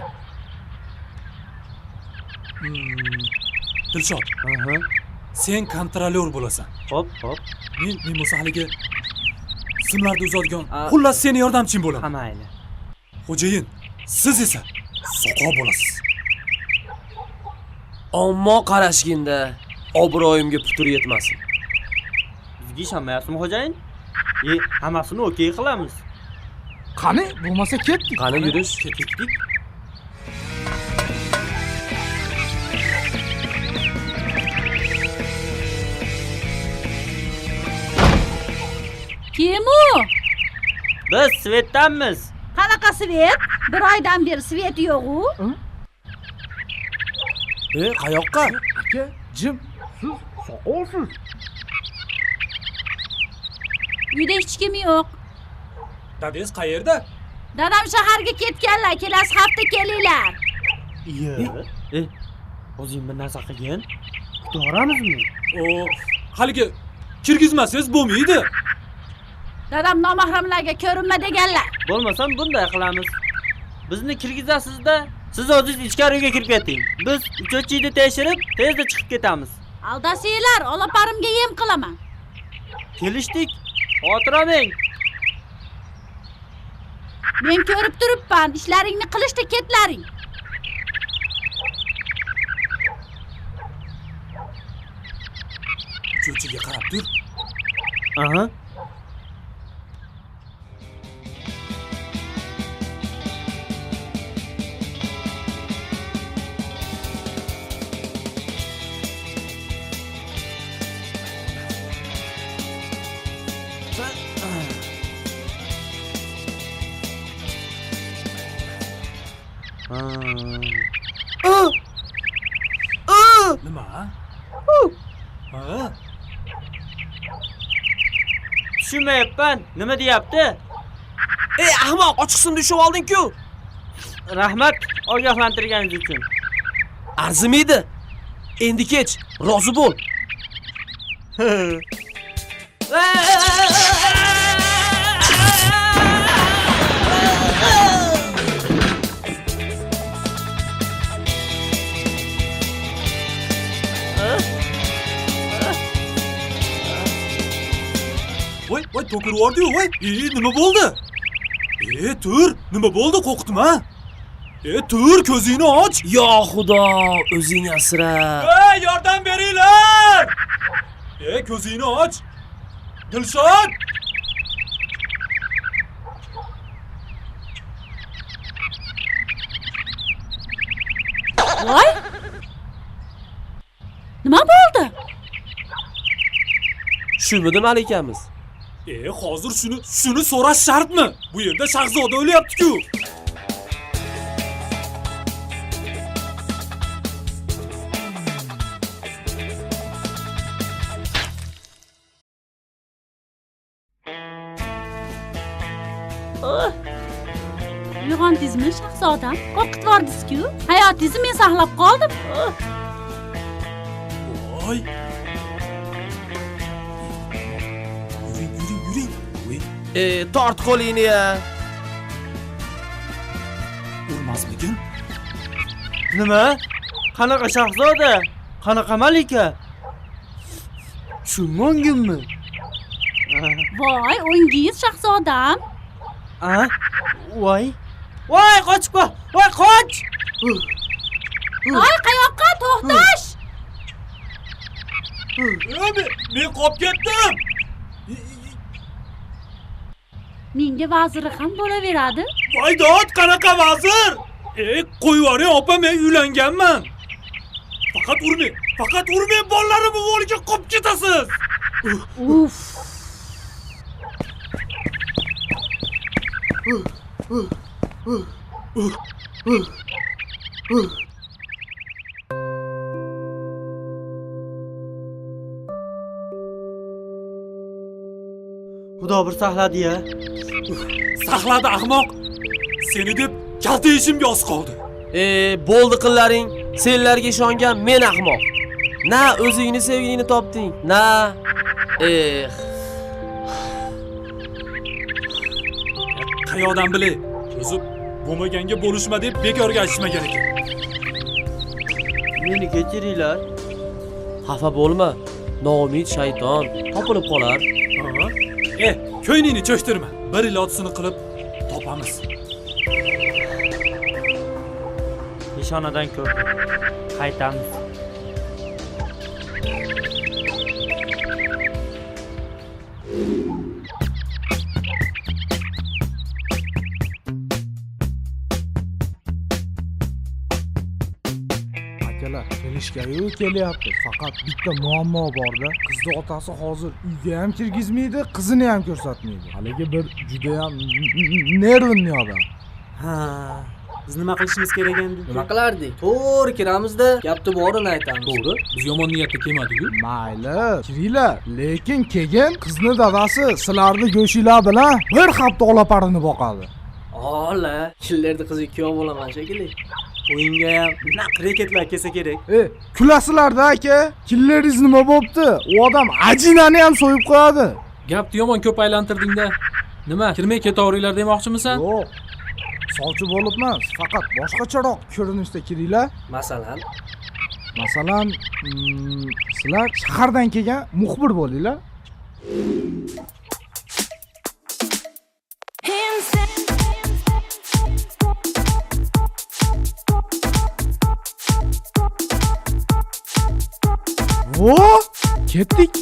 Dilshod. Sen kontrolyor bo'lasan. Xo'p, xo'p. Men bo'lsa haligi simlarni uzadigan, xullas seni yordamching bo'laman. Ha, mayli. Xo'jayin, siz esa soqov bo'lasiz. Ammo qarashginda obro'yimga putur yetmasin. Bizga ishonmayapsizmi, xo'jayin? Hammasini okey qilamiz. Qani, bo'lmasa ketdik. Qani yurish, ketdik. Kim u? Biz Svetdanmiz. Qanaqa Svet? Bir oydan beri Svet yo'q-u. Qayoqqa? Aka, jim, siz soqovsiz. Uyda hech kim yo'q. Dadangiz qayerda? Dadam shaharga ketganlar, kelasi hafta kelinglar. O'zing bir narsa qilgin. Kutaveramizmi? Haligi kirgizmasangiz bo'lmaydi. Dadam nomahramlarga ko'rinma deganlar. Bo'lmasam bunday qilamiz. Bizni kirgizasiz-da, siz o'zingiz ichkari uyga kirib keting. Biz uchuvchini tekshirib, tezda chiqib ketamiz. Aldasinglar, olaparimga yem qilaman. Kelishdik. Xavotir olmang. Men ko'rib turibman, ishlaringni qilishda ketlaring. Uchuvchiga qarab tur. Aha. Nima? Ha? Tushunmayapman. Nima deyapti? Ey ahmoq, ochiq simni ushlab olding-ku. Rahmat ogohlantirganingiz uchun. Arzimaydi. Endi kech, rozi bo'l. Voy, voy, to'kirib yubordi-yu, voy. Nima bo'ldi? Tur, nima bo'ldi? Qo'rqdim ha? Tur, ko'zingni och. Yo Xudo, o'zing asra. Ey, yordam beringlar! Ko'zingni och. Dilshod! Voy! Nima bo'ldi? Shumidi malikamiz? Hozir shuni so'rash shartmi? Bu yerda shahzoda o'lyapti-ku. Keldingizmi, shahzodam? Qo'rqitib yubordingiz-ku. Hayotingizni men saqlab qoldim. Voy. Yuring, yuring, yuring. Voy. Tort qo'lingni ya. Urmasmikin? Nima? Qanaqa shahzoda? Qanaqa malika? Tushunmadingmi? Voy, o'ngiz shahzodam. A? Voy. Voy, qochib qol. Voy, qoch! Voy, qayoqqa to'xtash? Men qolib ketdim. Menga vaziri ham bo'laveradi. Voy dod, qanaqa vazir? Qo'yib yuboring opa, men uylanganman. Faqat urmang, faqat urmang, bolalarim uvoliga qolib ketasiz. Uf. Xudo bir saqladi ya. Saqladi ahmoq. Seni deb kalta yeyishimga oz qoldi. Bo'ldi qillaring. Senlarga ishongan men ahmoq. Na o'zingni sevgilingni topding, na Qayoqdan bilay? O'zi bo'lmaganga bo'lishma deb bekorga aytishmagan ekan. Meni kechiringlar. Xafa bo'lma. Noumid shayton topilib qolar. Ko'nglingni cho'ktirma. Bir ilojini qilib topamiz. Nishonadan ko'rdim. Qaytamiz. Akalar, kelishga-yu kelyapti. Faqat bitta muammo bor-da. Qizni otasi hozir uyga ham kirgizmaydi, qizini ham ko'rsatmaydi. Haligi bir juda ham nervniy odam. Ha, biz nima qilishimiz kerak endi? Nima qilardik? To'g'ri kiramizda, gapni borini aytamiz. To'g'ri, biz yomon niyatda kelmadik-ku. Mayli, kiringlar, lekin keyin qizni dadasi sizlarni go'shinglar bilan bir hafta olaparini boqadi. Ola, killerni qizi kuyov bo'laman shekilli. O'yinga ham naq reketlar kelsa kerak. Kulasizlar-da aka. Killeringiz nima bo'pti? U odam ajinani ham so'yib qo'yadi. Gapni yomon ko'p aylantirding-da. Nima, kirmay ketaveringlar demoqchimisan? Yo'q. Sovchi bo'libmas, faqat boshqacharoq ko'rinishda kiringlar. Masalan? Masalan, sizlar shahardan kelgan muxbir bo'linglar. Vo, ketdik.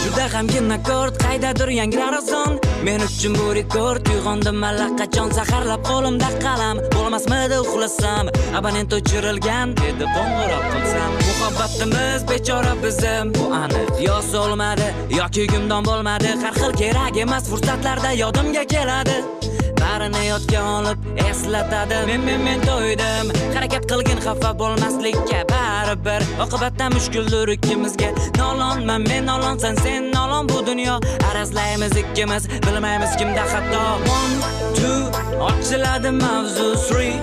Juda g'amgin akord, qaydadir yangrar azon. Men uchun bu rekord, uyg'ondim allaqachon, zaharlab qo'limda qalam. Bo'lmasmidi uxlasam, abonent o'chirilgan dedi qo'ng'iroq qilsam. Muhabbatimiz bechora bizim, bu aniq. Yo so'lmadi yoki gumdon bo'lmadi, har xil kerak emas fursatlarda yodimga keladi. Barini yodga olib eslatadi. Men to'ydim. Harakat qilgin xafa bo'lmaslikka, baribir oqibatda mushkuldir ikkimizga. Nolonman men, nolonsan sen, nolon bu dunyo. Arazlaymiz ikkimiz, bilmaymiz kimda xato. 1 2 ochiladi mavzu. 3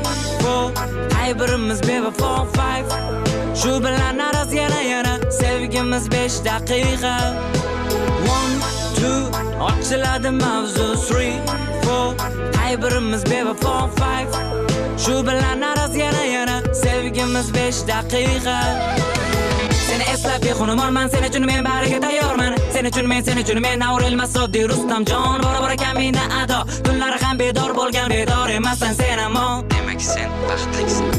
4 qay birimiz bevafo. 5 shu bilan araz yana sevgimiz 5 daqiqa. 1 2 ochiladi mavzu. 3 4 qay birimiz bevafo. 5 shu bilan araz yana sevgimiz 5 daqiqa. Seni eslab bexunumonman, sen uchun men bariga tayyorman. Sen uchun men, sen uchun men avrilmas oddiy Rustamjon. Bora bora kamina ado, tunlari ham bedor bo'lgan, bedor emassan sen ammo. Demak sen baxtlisan.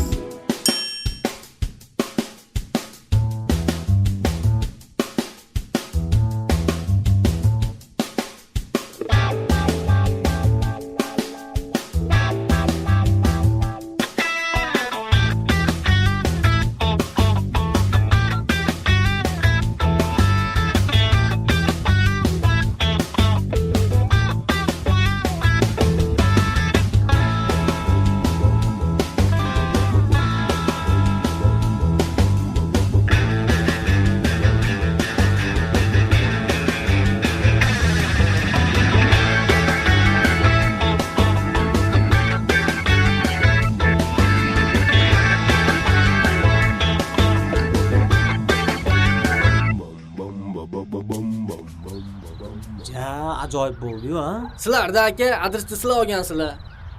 ajoyib bo'ldi-yu, a? Sizlarda aka, adresni sizlar olgansizlar.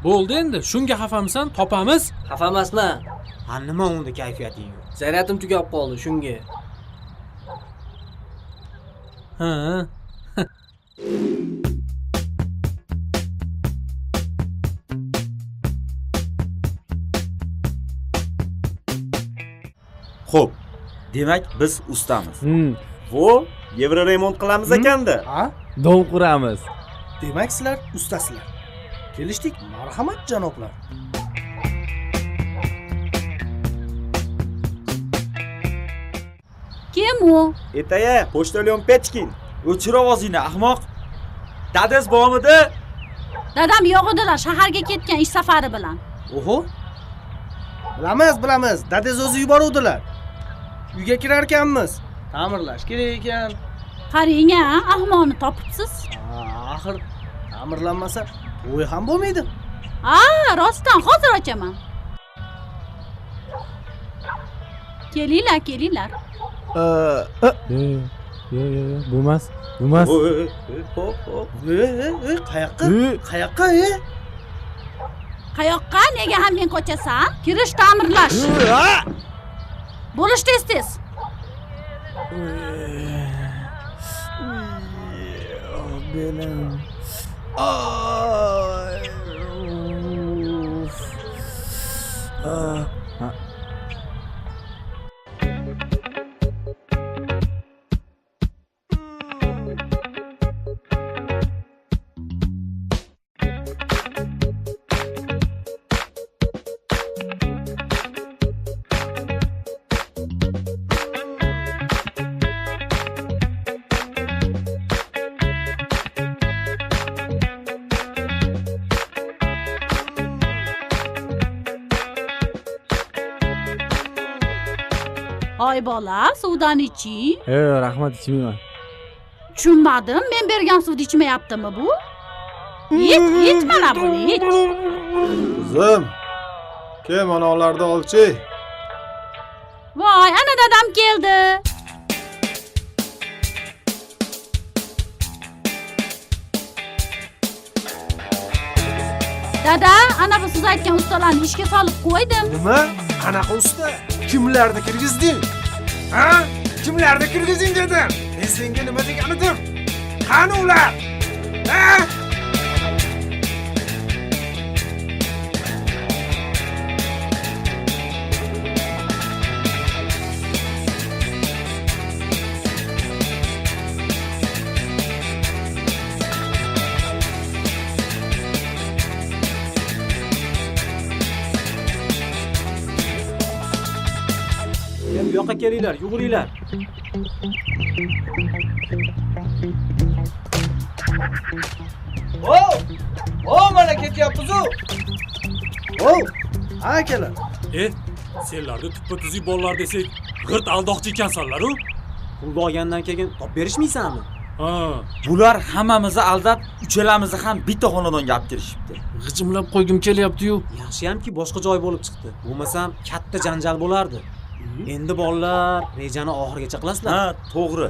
Bo'ldi endi, shunga xafamisan, topamiz. Xafa emasman. Ha, nima unda kayfiyating yo'q? Zaryatim tugab qoldi shunga. Ha. Xo'p, demak biz ustamiz. Vo, yevro remont qilamiz ekanda. Ha? Dom quramiz. Demak sizlar ustasizlar. Kelishdik, marhamat janoblar. Kim u? Etaya, pochtalyon Pechkin. O'chir ovozingni, ahmoq. Dadasi bormidi? Dadam yo'q edilar, shaharga ketgan ish safari bilan. Oho. Bilamiz, bilamiz. Dadasi o'zi yuboruvdilar. Uyga kirar ekanmiz. Ta'mirlash kerak ekan. Qarang-a, ahmoqni topibsiz. Axir ta'mirlanmasa to'y ham bo'lmaydi. Ha, rostdan hozir ochaman. Kelinglar, kelinglar. Yo'q, yo'q, yo'q, bo'lmas, bo'lmas. Hop, hop. Qayoqqa? Qayoqqa, Qayoqqa? Nega ham men qochasan? Kirish ta'mirlash. Bo'lish tez-tez. Belim. Ay. Uf. Ha. Oy bola, suvdan iching. Rahmat, ichmayman. Tushunmadim, men bergan suvni ichmayaptimi bu? Ich, ich mana buni, ich. Qizim, kel mana ularni olchi. Voy, ana dadam keldi. Dada, ana bu siz aytgan ustalarni ishga solib qo'ydim. Nima? Qanaqa usta? Kimlarni kirgizding? Ha? Kimlarni kirgizding dedim. Men senga nima degan edim? Qani ular? Ha? Bu yoqqa kelinglar, yuguringlar. O! O, mana ketyapmiz-u. O, ha akalar. Senlarni tuppa tuzuk bolalar desak, g'irt aldoqchi ekansanlar-u. Pulni olgandan keyin top berishmaysanmi? Ha. Bular hammamizni aldab, uchalamizni ham bitta xonadonga olib kirishibdi. G'ijimlab qo'ygim kelyapti-yu. Yaxshiyamki boshqa joy bo'lib chiqdi. Bo'lmasam katta janjal bo'lardi. Endi bolalar rejani oxirigacha qilasizlar. Ha, to'g'ri.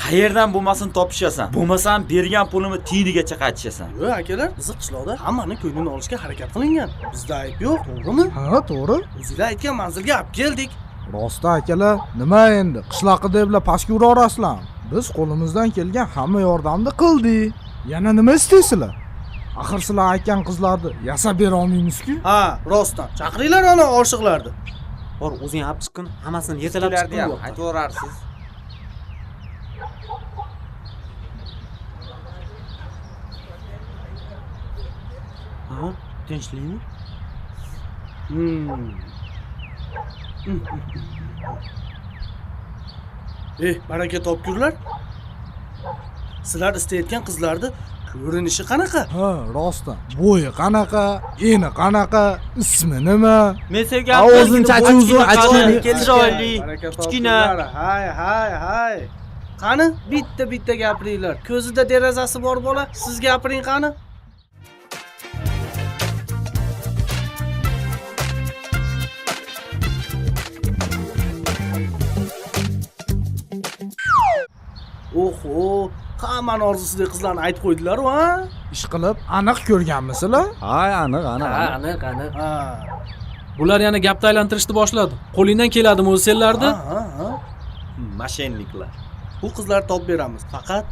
Qayerdan bo'lmasin topishasan. Bo'lmasam bergan pulimni tiyinigacha qaytishasan. Yo'q, akalar, bizni qishloqda hammaning ko'nglini olishga harakat qilingan. Bizda ayb yo'q, to'g'rimi? Ha, to'g'ri. O'zinglar aytgan manzilga olib keldik. Rosti akalar, nima endi? Qishloqqa deblar pastga uraverasizlar. Biz qo'limizdan kelgan hamma yordamni qildik. Yana nima istaysizlar? Axir sizlar aytgan qizlarni yasab bera olmaymiz-ku. Ha, rostdan. Chaqiringlar ana oshiqlarni. Bor, o'zing olib chiqqin, hammasini yetalab chiqqin. Ham aytaverarsiz. Ha, tinchlikmi? Baraka topkurlar. Sizlar istayotgan qizlarni ko'rinishi qanaqa? Ha, rostdan. Bo'yi qanaqa, eni qanaqa, ismi nima? Men sevgan o'zini chachi uzun, achini chiroyli, kichkina. Hay, hay, hay. Qani, bitta-bitta gapiringlar. Ko'zida derazasi bor bola, siz gapiring qani. Oho, Hammani orzusidagi qizlarni aytib qo'ydilar-ku, ha? Ish qilib aniq ko'rganmisizlar? Ha, aniq, aniq. Ha, aniq, aniq. Ha. Bular yana gapni aylantirishni boshladi. Qo'lingdan keladimi o'zi senlarni? Ha, ha. Mashenniklar. Bu qizlarni topib beramiz. Faqat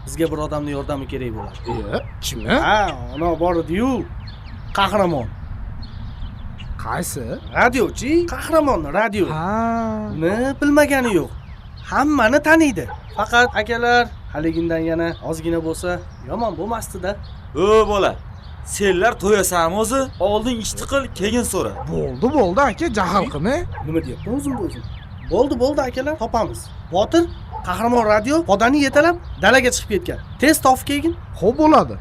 bizga bir odamning yordami kerak bo'ladi. Kimi? Ha, ana bor edi-yu. Qahramon. Qaysi? Radiochi, qahramon radio. Ha. Uni bilmagani yo'q. Hammani taniydi. Faqat akalar, haligindan yana ozgina bo'lsa yomon bo'lmasdi-da. O bola, senlar to'yasanmi o'zi? Oldin ishni qil, keyin so'ra. Bo'ldi, bo'ldi aka, jahl qilma. Nima deyapman o'zim o'zim? Bo'ldi, bo'ldi akalar, topamiz. Botir, qahramon radio podani yetalab dalaga chiqib ketgan. Tez topib kelgin. Xo'p bo'ladi.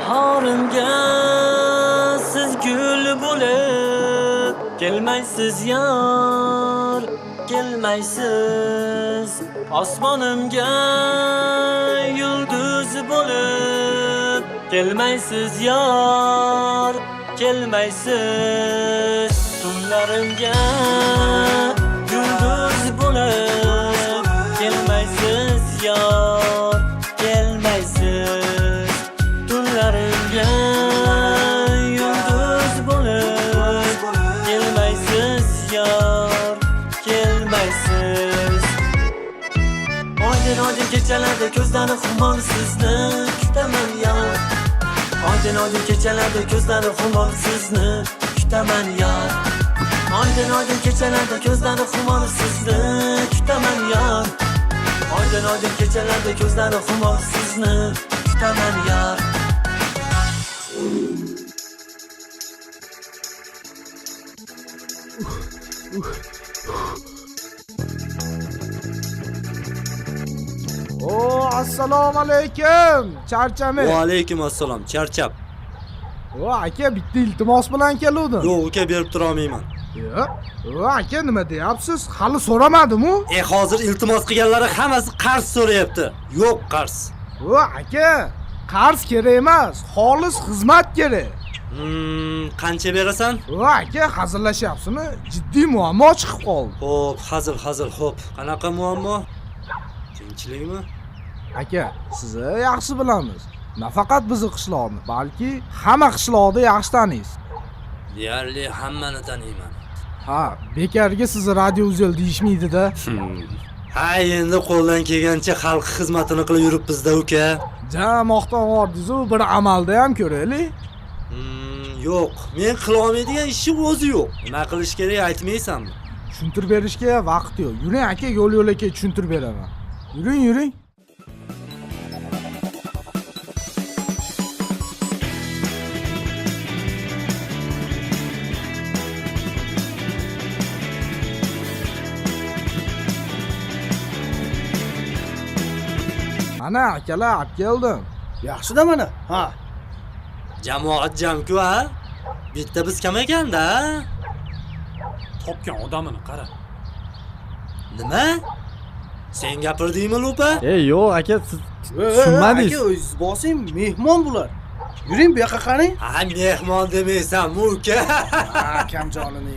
Bahorimga siz gul bo'lib kelmaysiz yor, kelmaysiz. Osmonimga yulduz bo'lib kelmaysiz yor, kelmaysiz. Tunlarimga yulduz bo'lib kelmaysiz yor, kelmaysiz. Tunlarimga yulduz bo'lib kelmaysiz yor, kelmaysiz. Oydin oydin kechalarda ko'zlari xumor sizni kutaman yor. Oydin oydin kechalarda ko'zlari xumor sizni kutaman yor. Oydin oydin kechalarda ko'zlari xumor sizni kutaman yor. Oydin oydin kechalarda ko'zlari xumor sizni kutaman yor. O, assalomu alaykum. Charchamang. Va alaykum assalom, charchab. O, aka, bitta iltimos bilan keluvdim. Yo'q, uka, berib tura olmayman. Yo'q. O, aka, nima deyapsiz? Hali so'ramadim-u. Hozir iltimos qilganlari hammasi qarz so'rayapti. Yo'q qarz. O, aka, qarz kerak emas, xolis xizmat kerak. Qancha berasan? O, aka, hazillashyapsizmi? Jiddiy muammo chiqib qoldi. Xo'p, hazil, hazil, xo'p. Qanaqa muammo? Tinchlikmi? Aka, sizni yaxshi bilamiz. Nafaqat bizni qishloqni, balki hamma qishloqni yaxshi taniysiz. Deyarli hammani taniyman. Ha, bekarga sizni radio uzel deyishmaydi-da. Ha, endi qo'ldan kelgancha xalq xizmatini qilib yuribmiz-da, uka. Ja, maqtanvordingiz-u, bir amalda ham ko'raylik. Yo'q, men qila olmaydigan ishim o'zi yo'q. Nima qilish kerak aytmaysanmi? Tushuntirib berishga vaqt yo'q. Yuring aka, yo'l-yo'lakay tushuntirib beraman. Yuring, yuring. Mana akalar, olib keldim. Yaxshi-da mana. Ha. Jamoat jamku, ha? Bitta biz kam ekanda. Topgan odamini qara. Nima? Sen gapirdingmi, Lupa? Yo'q aka, siz tushunmadingiz. Aka, o'zingiz bosing, mehmon bular. Yuring bu yoqqa qarang. Ha, mehmon demaysan-mi, uka? Akam jonim.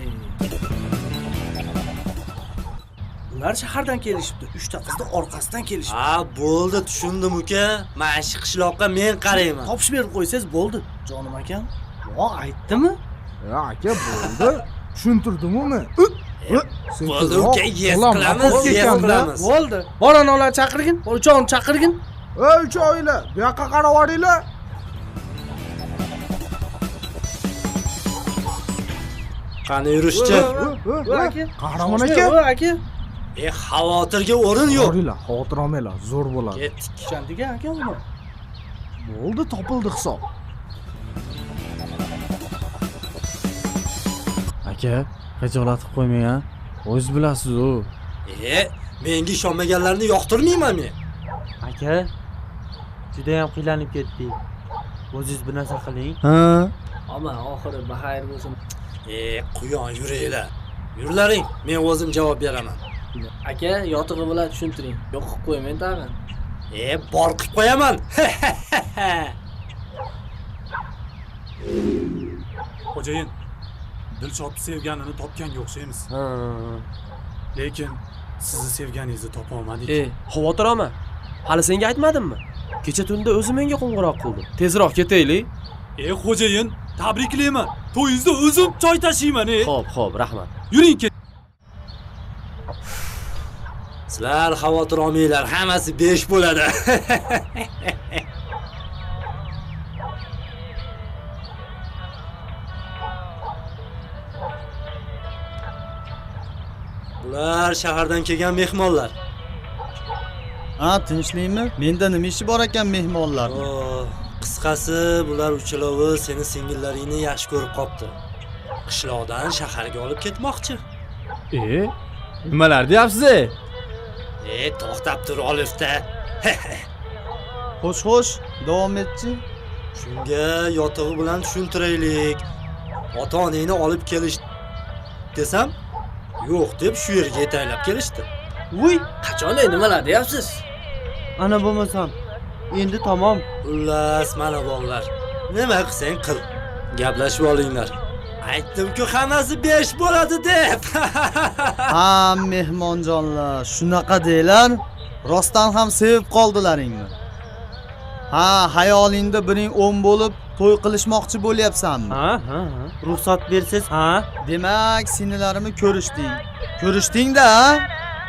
Ular shahardan kelishibdi. 3 ta qizni orqasidan kelishibdi. Ha, bo'ldi, tushundim uka. Mana shu qishloqqa men qarayman. Topishib berib qo'ysangiz bo'ldi, jonim akam. Vo, aytdimi? Ya aka, bo'ldi. Tushuntirdim-umi? Bo'ldi uka, yes qilamiz, yes qilamiz. Bo'ldi. Bor onalar chaqirgin, uchovini chaqirgin. Ey, uchovinglar, bu yoqqa qarab oringlar. Qani yurishchi? Qahramon aka. Aka. Xavotirga o'rin yo'q. Boringlar, xavotir olmanglar, zo'r bo'ladi. Ketdik. Chandiga aka uni. Bo'ldi, topildi hisob. Aka, xijolat qilib qo'ymang a. O'zingiz bilasiz-u. Menga ishonmaganlarni yoqtirmayman men. Aka, juda ham qiylanib ketdik. O'zingiz bir narsa qiling. Ha. Ammo oxiri baxayr bo'lsin. Quyon yuringlar. Yurlaring, men o'zim javob beraman. Aka, yotig'i bilan tushuntiring. Yo'q qilib qo'ymang tag'in. Bor qilib qo'yaman. Xo'jayin, Dilshodni sevganini topganga o'xshaymiz. Lekin sizni sevganingizni topa olmadik. Xavotir olma. Hali senga aytmadimmi? Kecha tunda o'zi menga qo'ng'iroq qildi. Tezroq ketaylik. Xo'jayin, tabriklayman. To'yingizda o'zim choy tashiyman, Xo'p, xo'p, rahmat. Yuring ket. Sizlar xavotir olmanglar, hammasi 5 bo'ladi. Bular shahardan kelgan mehmonlar. Ha, tinchlikmi? Menda nima ishi bor ekan mehmonlarning? Qisqasi, bular uchalovi seni singillaringni yaxshi ko'rib qopti. Qishloqdan shaharga olib ketmoqchi. Nimalar deyapsiz? To'xtab tur olifda. Xo'sh, xo'sh, davom etchi. Shunga yotig'i bilan tushuntiraylik. Ota-onangni olib kelish desam, yo'q deb shu yerga yetaklab kelishdi. Vuy, qachon nimalar deyapsiz? Ana bo'lmasam, endi tamom. Xullas, mana bolalar. Nima qilsang qil. Gaplashib olinglar. Aytdim-ku hammasi 5 bo'ladi deb. Ha, mehmonjonlar, shunaqa deylar. Rostdan ham sevib qoldilaringmi? Ha, hayolingda biring 10 bo'lib to'y qilishmoqchi bo'lyapsanmi? Ha, ha, ha. Ruxsat bersiz, ha? Demak, singillarimni ko'rishding. Ko'rishding-da, ha?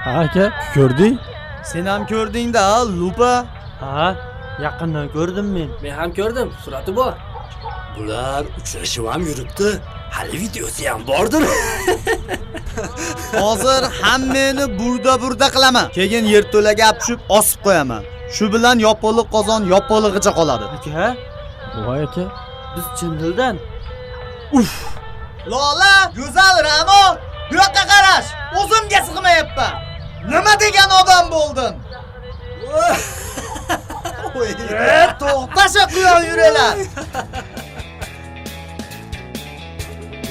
Ha, aka, ko'rdik. Sen ham ko'rding-da, lupa. Ha, yaqindan ko'rdim men. Men ham ko'rdim, surati bor. Bular uchrashib ham yuribdi. Hali videosi ham bordir. Hozir hammani burda-burda qilaman. Keyin yerto'laga tushib osib qo'yaman. Shu bilan yopiliq qozon yopilig'icha qoladi. Aka, voy aka, biz chin dildan. Uf! Lola, go'zal Ra'no, bu yoqqa qarash. O'zimga sig'mayapman. Nima degan odam bo'ldin? To'xtasha quyon yuralar.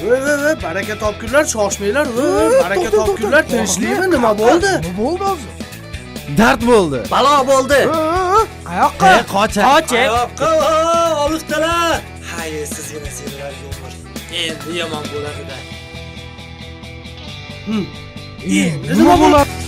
Voy, baraka topkunlar, shoshmanglar. Voy, baraka topkunlar, tinchlikmi? Nima bo'ldi? Nima bo'ldi o'zi? Dard bo'ldi. Balo bo'ldi. Qayoqqa? Qochak. Qayoqqa? Oliftalar. Hay, sizgina senlar yo'qmi? Endi yomon bo'ladi-da. Endi nima bo'ladi?